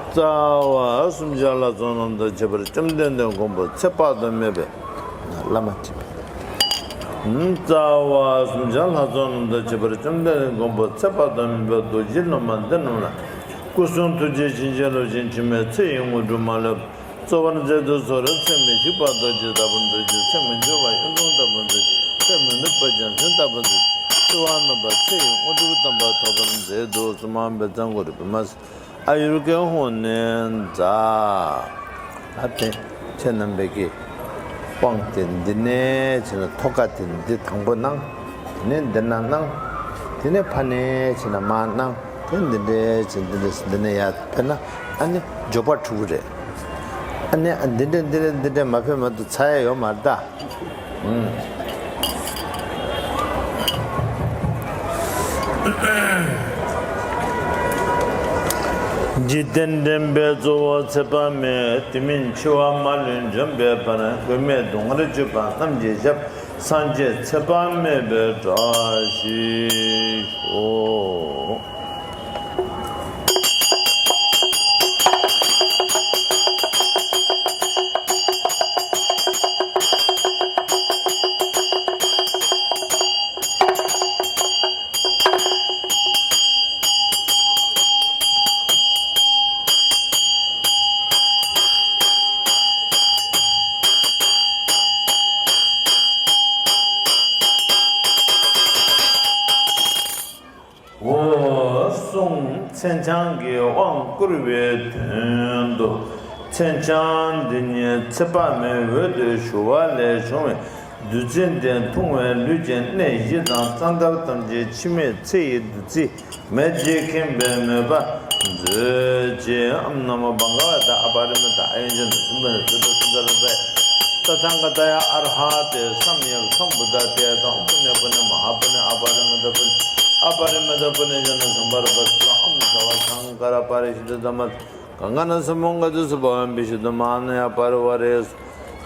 རྩ་བ་གསུམ་ཆར་ལྷ་ཚོགས་རྣམས་དང་བཅས་པར་བཅོམ་ལྡན་འདས་མགོན་པོ་ཚེ་དཔག་ཏུ་མེད་པའི་བླ་མ་ཁྲི་པའི། རྩ་བ་གསུམ་ཆར་ལྷ་ཚོགས་རྣམས་དང་བཅས་པར་བཅོམ་ལྡན་འདས་མགོན་པོ་ཚེ་དཔག་ཏུ་མེད་པའི་རྡོ་རྗེ་སློབ་མ་འདི་རྣམས་ལ། སྐུ་གསུང་ཐུགས་ཀྱི་བྱིན་གྱིས་རློབ་ཅིང་འཆི་མེད་ཚེ་ཡི་དངོས་གྲུབ་མ་ལུས་པ། སྩོལ་བར་མཛད་དུ་གསོལ། ཚེ་མི་ཤིགས་པ་རྡོ་རྗེ་ལྟ་བུར་མཛོད་ཅིག། ཚེ་མི་འཆོར་བ་གཡུང་དྲུང་ལྟ་བུར་མཛོད་ཅིག། ཚེ་མི་ནུབ་པ་རྒྱལ་མཚན་ལྟ་བུར་མཛོད་ཅིག། འཆི་བ་མེད་པ་ཚེ་ཡི་དངོས་གྲུབ་དམ་པ་ཐོབ་པར་མཛད་དུ་གསོལ། མ་འབད་ཙང་གུ་རུ་བི་མ་སེ། ཨ་ཡུར་གེ་ཧོ་ནན་ཛ། ཨ་དེ་ཁྱེད་རྣམ་པས་ཀྱི་དབང་དེ་འདི་ནས་བྱས་ན་ཐོ་ག་དེ་འདི་དང་པོ་གནང་། དེ་ནས་འདི་ན་གནང་། དེ་ནས་ཕ་ནས་བྱས་ན་མ་གནང་། དེ་འདི་འདྲས་བྱས་འདི་འདྲས་འདི་ནས་ཡར་ཕེབས་ན་ཨ་ནི་མགྱོགས་པ་འགྲུབ་ཀྱི་རེད། ཨ་ནི་ཨ་འདི་འདྲས་འདི་འདྲས་འདི་འདྲས་མ་ཕེབས་མ་གཏོགས་ཚར་ཡ་ཡོད་མ་རེད་ད། འཇིག་རྟེན་འདྲེན་པའི་གཙོ་བོ་ཚེ་དཔག་མེད། དེ་མིན་འཆི་བ་མ་ལུས་འཇོམས་པའི་དཔལ། མགོན་མེད་སྡུག་བསྔལ་སྤྱོད་པ་རྣམས་ཀྱི་ཞབས། སངས་རྒྱས་ཚེ་དཔག་མེད་པའི་བཀྲ་ཤིས་ཤོག། འོ་གསུངས། མཚན་བྱང་གི་དབང་བསྐུར་བའི་དོན་དུ། མཚན་བྱང་འདི་ཉིད་ཚེ་དཔག་མེད་འོད་དུ་ཞུ་བ་ལས་བྱུང་བའི་བདུད་རྩི་འདི་འཐུང་བས་ལུས་ཀྱི་གནས་བཞི་དང་རྩ་མདའ་ཐམས་ཅད་འཆི་མེད་ཚེ་ཡི་བདུད་རྩི་མེ་ལྕེས་ཁེངས་པའི་མོས་པ་མཛོད་ཅིག། ཨོཾ་ན་མོ་བྷ་ག་ཝ་ཏ་ཨ་པ་རི་མི་ཏ་ཨཱ་ཡུར་ཇཱ་ན་སུ་མ་ན་ཛུ་ཏ་སུན་དར་བཛྲ། ཏ་ཐཱ་ག་ཏཱ་ཡ་ཨར་ཧ་ཏེ་སམ་ཡཀ་སམ་བུ་དྷ་ཏེ་ཡ་ཏཱ། ཨོཾ་པུ་ཎེ་པུ་ཎེ་མ་ཧཱ་པུ་ཎེ་ཨ་པ་རི་མི་ཏ་པུ་ཎེ་ཨ་པ་རི་མི་ཏ་པུ་ཎེ་ཇཱ་ན་སམ་བར་པ་སུ་ཏ། ཨོཾ་སརྦ་སཾ་སྐཱ་ར་པ་རི་ཤུདྡྷ་དྷརྨ་ག་ང་ན་སུ་མོ་ག་ཏུ་སུ་བྷ་བ་བི་ཤུདྡྷ་མ་ཧཱ་ན་ཡ་པ་རི་ཝ་རེ་སུ།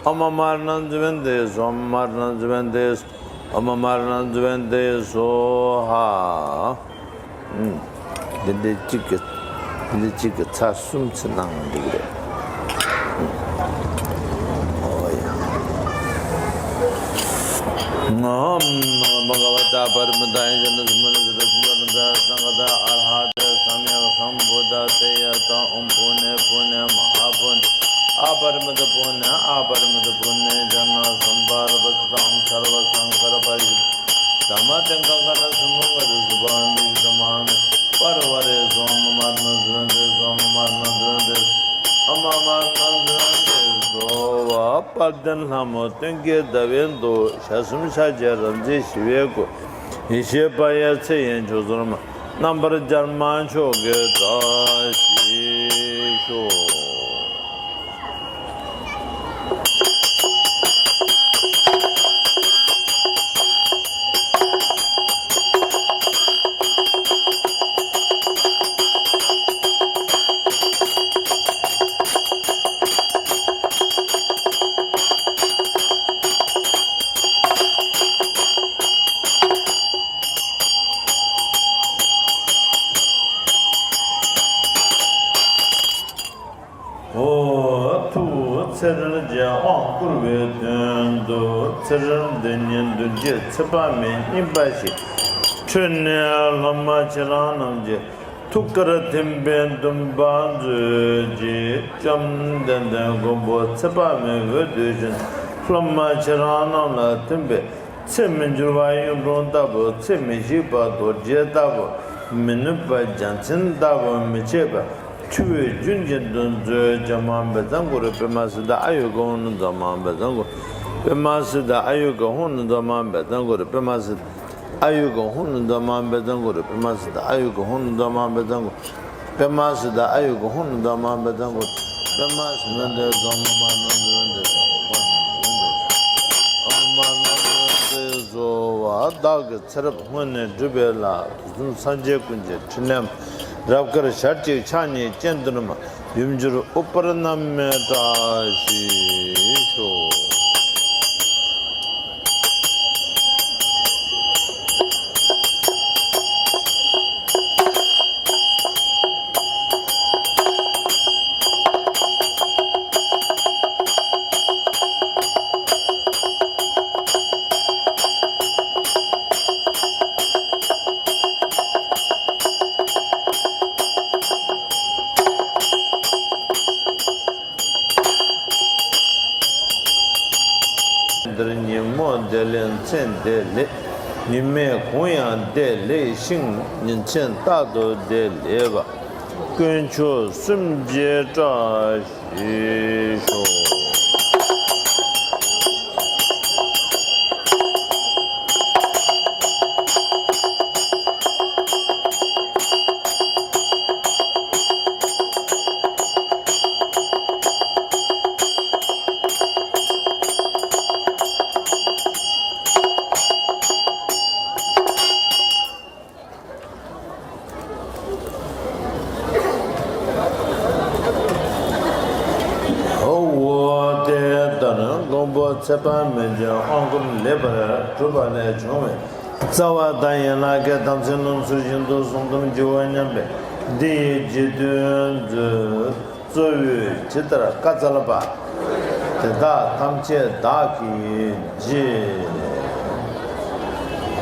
ཨོཾ་མ་ར་ཎ་ཛུ་བན་ཏེ་སྭཱ་ཧཱ། ཨོཾ་མ་ར་ཎ་ཛུ་བན་ཏེ་སྭཱ་ཧཱ། ཨོཾ་མ་ར་ཎ་ཛུ་བན་ཏེ་སྭཱ་ཧཱ། ཨུམ། འདི་འདྲའི་གཅིག་གི་འདི་འདྲའི་གཅིག་གི་ཚར་གསུམ་ཚེ་གནང་འདུག་རེད། ཨོ་ཡ། ཨོཾ་ན་མོ་བྷ་ག་ཝ་ཏ་པ་རི་མི་ཏ་ཡ་ཇཱ་ན་སུ་མ་ན་ཛུ་ཏ་སུན་དར་བཛྲ། ཏ་ཐཱ་ག་ཏཱ་ཡ་ཨར་ཧ་ཏེ་སམ་ཡཀ་སམ་བུ་དྷ་ཏེ་ཡ་ཏཱ། ཨོཾ་པུ་ཎེ་པུ་ཎེ་མ་ཧཱ་པུ་ཎེ་ཨ་པ་རི་མི་ཏ་པུ་ཎེ་ཨ་པ་རི་མི་ཏ་པུ་ཎེ་ཇཱ་ན་སམ་བར་པ་སུ་ཏ། ཨོཾ་སརྦ་སཾ་སྐཱ་ར་པ་རི་ཤུདྡྷ་དྷརྨ་ཏེ་ག་ང་ན་སུ་མོ་ག་ཏུ་སུ་བྷ་བ་བི་ཤུདྡྷ་མ་ཧཱ་ན་ཡ་པ་རི་ཝ་རེ་སྭཱ་ཧཱ། ཨོཾ་མ་ར་ཎ་ཛུ་བན་ཏེ་སྭཱ་ཧཱ། ཨོཾ་མ་ར་ཎ་ཛུ་བན་ཏེ་སྭཱ་ཧཱ། ཨོཾ་མ་ར་ཎ་ཛུ་བན་ཏེ་སྭཱ་ཧཱ། དཔལ་ལྡན་ལྷ་མོ་སྟོན་ཀའི་ཟླ་བའི་མདོག། ཞལ་གསུམ་ཕྱག་བརྒྱད་རབ་མཛེས་ཞི་བའི་སྐུ། ཡེ་ཤེས་དཔལ་ཡེ་ཚེ་ཡི་མཆོག་གསུམ། རྣམ་པར་སྦྱར་མ་མཆོག་གི་བཀྲ་ཤིས་ཤོག། འོ། ཐུགས་ཚེ་རིལ་གྱི་དབང་བསྐུར་བའི་དོན་དུ། ཚེ་རིལ་འདི་ཉིད་མདུན་གྱི་ཚེ་དཔག་མེད་བསྙེན་པ་ཞིག་ཁྲོས་ནས་སློབ་མ་ཁྱེད་རང་རྣམས་ཀྱི་ཐུགས་ཀར་ཐིམ་པས་འདུན་པ་མཛོད་ཅིག། བཅོམ་ལྡན་འདས་མགོན་པོ་ཚེ་དཔག་མེད་འོད་བདུད་བཞིན་སློབ་མ་ཁྱེད་རང་རྣམས་ལ་ཐིམ་པས། ཚེ་མི་འགྱུར་བ་གཡུང་དྲུང་ལྟ་བུ། ཚེ་མི་ཤིགས་པ་རྡོ་རྗེ་ལྟ་བུ། མི་ནུབ་པ་རྒྱལ་མཚན་ལྟ་བུ། མི་ཕྱེད་པ་ཆུ་བོའི་རྒྱུན་བཞིན་དུ་མཛོད། ཇོ་མང་བཛྲ་གུ་རུ་པདྨ་སིདྡྷི་ཨཱ་ཡུ་ག་ཧཱུྃ་ནི། ཇོ་མང་བཛྲ་གུ་རུ་པདྨ་སིདྡྷི་ཨཱ་ཡུ་ག་ཧཱུྃ་ནི། ཇོ་མང་བཛྲ་གུ་རུ་པདྨ་སིདྡྷི་ཨཱ་ཡུ་ག་ཧཱུྃ་ནི། ཇོ་མང་བཛྲ་གུ་རུ་པདྨ་སིདྡྷི་ཨཱ་ཡུ་ག་ཧཱུྃ་ནི། ཇོ་མང་བཛྲ་གུ་རུ། པདྨ་སིདྡྷི་ཨཱ་ཡུ་ག་ཧཱུྃ་ནི། ཇོ་མང་བཛྲ་གུ་རུ། པདྨ་སིདྡྷི་ཨཱ་ཡུ་ག་ཧཱུྃ་ནི། ཇོ་མང་བཛྲ་གུ་རུ། ཨོཾ་མ་ཎི་ཨཱཿ་ཟེར་བཟོ་བ་བདག་གི་ཚེ་རབས་སྔོན་ནས་བསྒྲུབས་པའི་ལྷ། དུས་གསུམ་སངས་རྒྱས་ཀུན་གྱི་ཕྲིན་ལས་མ། རབ་དཀར་ཞལ་གཅིག་ཕྱག་གཉིས་སྤྱན་ཟླུམ་པ། ཡུམ་གྱུར་ཨུཏྤལ་བསྣམས་མས་བཀྲ་ཤིས་ཤོག། འདིར་ཉིན་མོ་བདེ་ལེགས་མཚན་བདེ་ལེགས། ཉི་མའི་གུང་ཡང་བདེ་ལེགས་ཤིང་། ཉིན་མཚན་རྟག་ཏུ་བདེ་ལེགས་པ། དཀོན་མཆོག་གསུམ་གྱི་བཀྲ་ཤིས་ཤོག། འོ་དེ་ལྟར་མགོན་པོ་ཚེ་དཔག་མེད་ཀྱི་དབང་བསྐུར་ལེགས་པར་གྲུབ་པ་ལས་བྱུང་བའི་རྩ་བ་དང་ཡན་ལག་གི་དམ་ཚིག་ལོངས་སུ་ཤིན་ཏུ་བཟུང་སྟོབས་ཀྱི་འོད་མཉམ་པས་འདི་ཡི་རྗེས་ཟློས་མཛོད། གཙོ་བོས་ཇི་ལྟར་བཀའ་སྩལ་པ། དེ་དག་ཐམས་ཅད་བདག་གིས་བགྱི།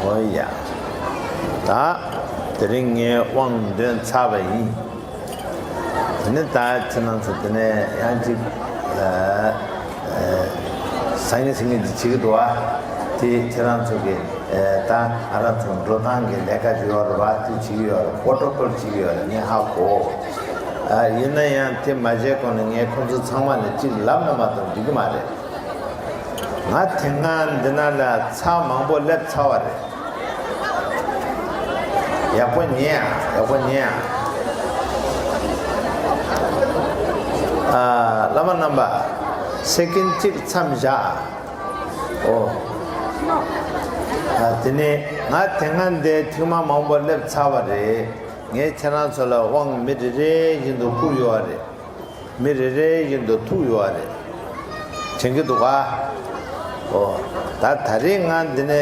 འོ་ཡ། ད་དེ་རིང་ངས་དབང་འདོན་ཚར་བ་ཡིན། དེ་ནས་ད་ཁྱེད་རང་ཚོ་དེ་ནས་ཡང་ཅིག་ཨ་ཨ་ཟང་ངེ་ཟིང་ངེ་ཅིག་བྱེད་ཀྱི་འདུག་ཨ། དེ་ཁྱེད་རང་ཚོ་གི་ཨ་ད་ང་རང་ཚོ་འགྲོ་སྟངས་ཀྱི་ལས་ཀ་ཅིག་ཡོད་རེད་པ། དེ་བྱེད་ཀྱི་ཡོད་རེད། པོ་ཊོ་ཀོལ་བྱེད་ཀྱི་ཡོད་རེད། ངས་ཧ་གོ། ཨ་ཡིན་ན་ཡང་དེ་མ་བྱས་གོང་ནས་ངས་ཁོང་ཚོ་ཚང་མ་ལ་གཅིག་ལབ་ན་མ་གཏོགས་འགྲིག་གི་མ་རེད། ང་དེ་སྔ་འདི་ན་ལ་ཚར་མང་པོ་སླེབས་ཚར་བ་རེད། ཡག་པོ་ཉན་ཨ། ཡག་པོ་ཉན་ཨ། ཨ་བླ་མ་རྣམ་པ། སེ་ཀེན་གཅིག་མཚམས་བཞག་ཨ། ཨོ། ཨ་དེ་ནས་ང་དེ་སྔ་འདི་ཐེངས་མ་མང་པོ་སླེབས་ཚར་བ་རེད། ངས་ཁྱེད་རང་ཚོ་ལ་དབང་མི་རེ་རེ་བཞིན་དུ་བསྐུར་ཡོད་རེད། མི་རེ་རེ་བཞིན་དུ་ཐུག་ཡོད་རེད། དྲན་གྱི་འདུག་ག། ཨོ། ད་ད་རེས་ང་འདི་ནས་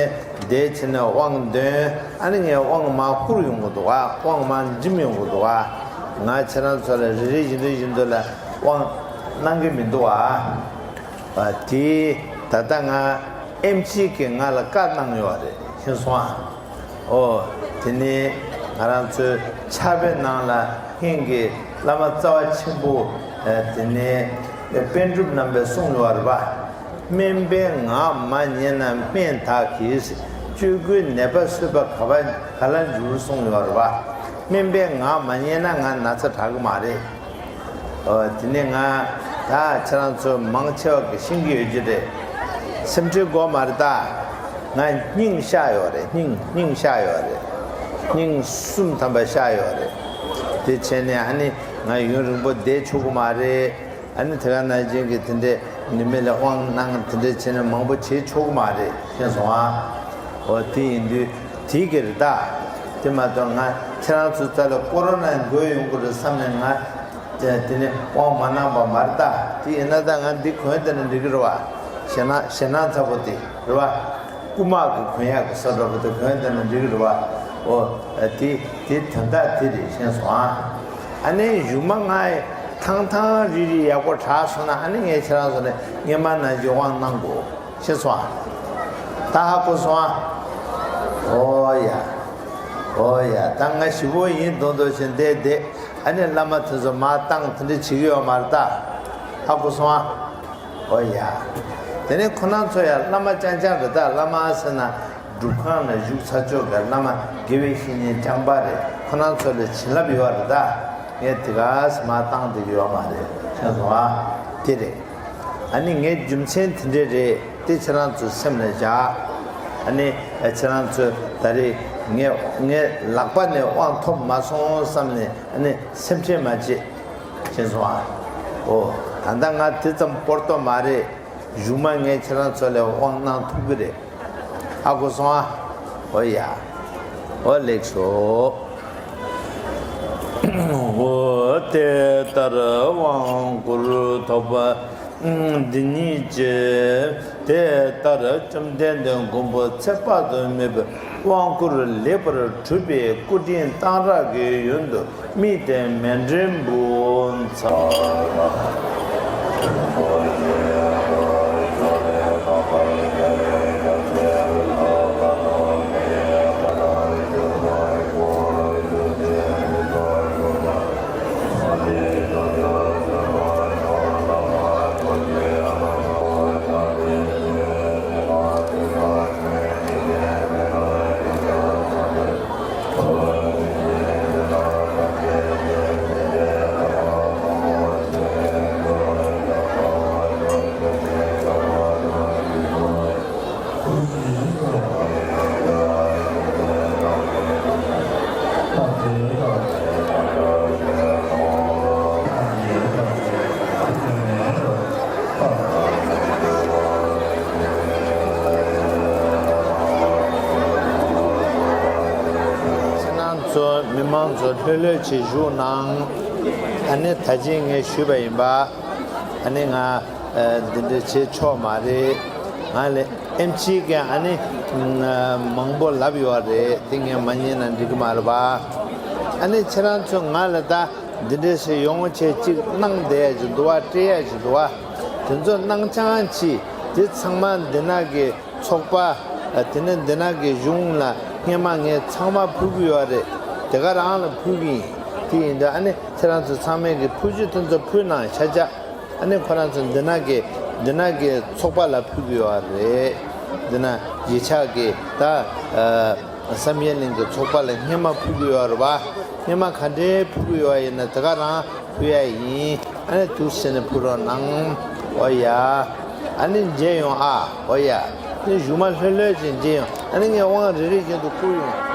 བསྡད་བྱས་ནས་དབང་འདོན། ཨ་ནི་ངས་དབང་མར་བསྐུར་ཡོང་གི་འདུག་ག། དབང་མར་འཇིམ་ཡོང་གི་འདུག་ག། ང་ཁྱེད་རང་ཚོ་ལ་རེ་རེ་བཞིན་དུ་བཞིན་དུ་ལ་དབང་གནང་གི་མི་འདུག་ག། ཨ་དེ་ད་ལྟ་ང་ཨེམ་སི་གིས་ང་ལ་བཀའ་གནང་ཡོད་རེད། ཤེས་སོང་ཨ། ཨོ། དེ་ནས་ང་རང་ཚོའི་ཕྱག་དཔེ་ནང་ལ་སྔོན་གྱི་བླ་མ་རྩ་བ་ཆེན་པོ། ཨ་དེ་ནས་པཎ་གྲུབ་རྣམ་པས་གསུངས་ཡོད་རེད་པ། སྨན་པའི་ངག་མ་ཉན་ན་སྨན་དག་གིས། སྤྱོད་དགུའི་ནད་པ་གསོས་པ་ག་པ་ག་ལ་འགྱུར་གསུངས་ཡོད་རེད་པ། སྨན་པའི་ངག་མ་ཉན་ན་ང་ན་ཚ་དྲག་གི་མ་རེད། ཨོ། དེ་ནས་ང་ད་ཁྱེད་རང་ཚོ་མང་ཆེ་བ་གིས་ཤེས་ཀྱི་ཡོད་ཀྱི་རེད། སེམས་ཁྲལ་དགོས་མ་རེད་ད། ང་སྙིང་ཤག་ཡོད་རེད། སྙིང་སྙིང་ཤག་ཡོད་རེད། སྙིང་གསུམ་ཐམ་པ་ཤག་ཡོད་རེད། དེ་བྱས་ནས་ཨ་ནི་ང་ཡུན་རིང་པོ་བསྡད་ཆོག་གི་མ་རེད། ཨ་ནི་དེ་ག་ནང་བཞིན་གྱི་དེ་འདྲའི་ནུས་མེད་ལ་དབང་གནང་དེ་འདྲ་བྱས་ནས་མང་པོ་བྱེད་ཆོག་གི་མ་རེད། ཤེས་སོང་ཨ། འོ་དེ་ཡིན་དུས་དེ་གི་རེད་ད། དེ་མ་གཏོགས་ང་ཁྱེད་རང་ཚོའི་རྩ་ལ་ཀོ་རོ་ནའི་འགོས་ཡོང་གི་རེད་བསམ་ནས་ང་དེ་ནས་དབང་མ་གནང་པ་མ་རེད་ད། དེ་ཡིན་ན་ད་ང་འདི་གོན་བསྡད་ན་འགྲིག་གི་རེད་བ། ཞེད་སྣང་ཞེད་སྣང་ཚ་པོ་དེ་རེད་བ། རྐུ་མ་གི་གོན་ཡག་གི་བཟོ་འདྲ་པོ་དེ་གོན་བསྡད་ན་འགྲིག་གི་རེད་བ། འོ་དེ་དེ་དོན་དག་དེ་རེད། ཤེས་སོང་ཨ། ཨ་ནི་གཞུག་མ་ང་ཐང་ཐང་རིལ་རིལ་ཡག་པོ་དྲག་སོང་ན་ཨ་ནི་ངས་ཁྱེད་རང་ཚོ་ནས་སྔན་མ་ནང་བཞིན་དབང་གནང་དགོས། ཤེས་སོང་ཨ། ད་ཧ་གོ་སོང་ཨ། ཨོ་ཡ། ཨོ་ཡ། ད་ང་ཞི་བོ་ཡིན་མདོག་མདོག་བྱས་བསྡད་བསྡད། ཨ་ནི་བླ་མ་དེ་ཚོ་མར་བཏང་དེ་འདྲ་བྱེད་ཀྱི་ཡོད་མ་རེད་ད། ཧ་གོ་སོང་ཨ། ཨོ་ཡ། དེ་ནས་ཁོ་རང་ཚོ་ཡང་བླ་མ་རྐྱང་རྐྱང་རེད་ད། བླ་མ་ཟེར་ན་སྒྲུབ་ཁང་ལ་བཞུགས་ཚར་ཆོག་གི་བླ་མ་དགེ་བའི་བཤེས་གཉེན་རྐྱང་པ་རེད། ཁོ་རང་ཚོ་ལ་བྱིན་རླབས་ཡོད་རེད་ད། ངས་དེ་ག་སེ་མར་བཏང་བསྡད་ཀྱི་ཡོད་མ་རེད། ཤེས་སོང་ཨ། དེ་རེད། ཨ་ནི་ངའི་རྒྱུ་མཚན་དེ་འདྲ་རེད། དེ་ཁྱེད་རང་ཚོ་སེམས་ལ་བཞག་ཨ་ནི་ཁྱེད་རང་ཚོ་ད་རེས་ངས་ངའི་ལག་པ་ནས་དབང་ཐོབ་མ་སོང་བསམ་ནས་ཨ་ནི་སེམས་ཁྲལ་མ་བྱེད། ཤེས་སོང་ཨ། ཨོ། ད་ལྟ་ང་དེ་ཙམ་སྤོར་ཏོ་མ་རེད། གཞུག་མ་ངས་ཁྱེད་རང་ཚོ་ལ་དབང་གནང་ཐུབ་ཀྱི་རེད། ཧ་གོ་སོང་ཨ། ཨོ་ཡ། ཨོ་ལེགས་སོ། ཨོ་དེ་ལྟར་དབང་བསྐུར་ཐོབ་པ་འདི་ཉིད་ཀྱིས། དེ་ལྟར་བཅོམ་ལྡན་འདས་མགོན་པོ་ཚེ་དཔག་ཏུ་མེད་པའི་དབང་བསྐུར་ལེགས་པར་གྲུབ་པའི་སྐུ་དྲིན་གཏང་རག་གི་ཡོན་དུ་དམིགས་ཏེ་མཎྜལ་འབུལ་ཚར། ཁྱེད་རང་ཚོ་མི་མང་ཚོ་ལྷོད་ལྷོད་བྱེད་བཞུགས་གནང་། ཨ་ནི་ད་ཅི་ངས་ཞུས་པ་ཡིན་པ། ཨ་ནི་ང་འདི་འདྲ་བྱེད་ཆོག་མ་རེད། ང་ལ་ཨེམ་ཆི་གི་ཨ་ནི་མང་པོ་ལབ་ཡོད་རེད། དེ་ངས་མ་ཉན་ན་འགྲིག་གི་མ་རེད་པ། ཨ་ནི་ཁྱེད་རང་ཚོས་ང་ལ་ད་འདི་འདྲ་ཞིག་ཡོང་བྱས་ཅིག་གནང་བསྡད་ཡ་ཅིག་འདུག་བ། སྤྲད་ཡ་ཅིག་འདུག་བ། དེ་ཚོ་གནང་རྐྱང་གྱིས་དེ་ཚང་མ་འདི་ན་གི་ཚོགས་པ། དེ་ནས་འདི་ན་གི་གཞུང་ལ་སྔན་མ་ངས་ཚང་མ་ཕུལ་གི་ཡོད་རེད། དེ་ག་རང་ལ་ཕུལ་གི་ཡིན། དེ་ཡིན་དུས་ཨ་ནི་ཁྱེད་རང་ཚོ་ཚང་མས་གི་ཕུལ་རྒྱུ་དེ་ཚོ་ཕུལ་གནང་ཤ་ཆ། ཨ་ནི་ཁོ་རང་ཚོ་འདི་ན་གི་འདི་ན་གི་ཚོགས་པ་ལ་ཕུལ་གི་ཡོད་རེད། འདི་ན་གཞིས་ཆགས་གི་ད་བསམ་ཡས་གླིང་གི་ཚོགས་པ་ལ་སྔན་མ་ཕུལ་གི་ཡོད་རེད་བ། སྔན་མ་ག་འདྲའི་ཕུལ་གི་ཡོད་ཡིན་ན་དེ་ག་རང་ཕུལ་ཡ་ཡིན། ཨ་ནི་དུས་ཟིན་ནས་ཕུལ་རོགས་གནང་། ཨོ་ཡ། ཨ་ནི་མཇལ་ཡོང་ཨ། ཨོ་ཡ། ཨ་ནི་གཞུག་མ་ལྷོད་ལྷོད་ཅིག་མཇལ་ཡོང་། ཨ་ནི་ངས་དབང་རེ་རེ་བཞིན་དུ་བསྐུར་ཡོང་།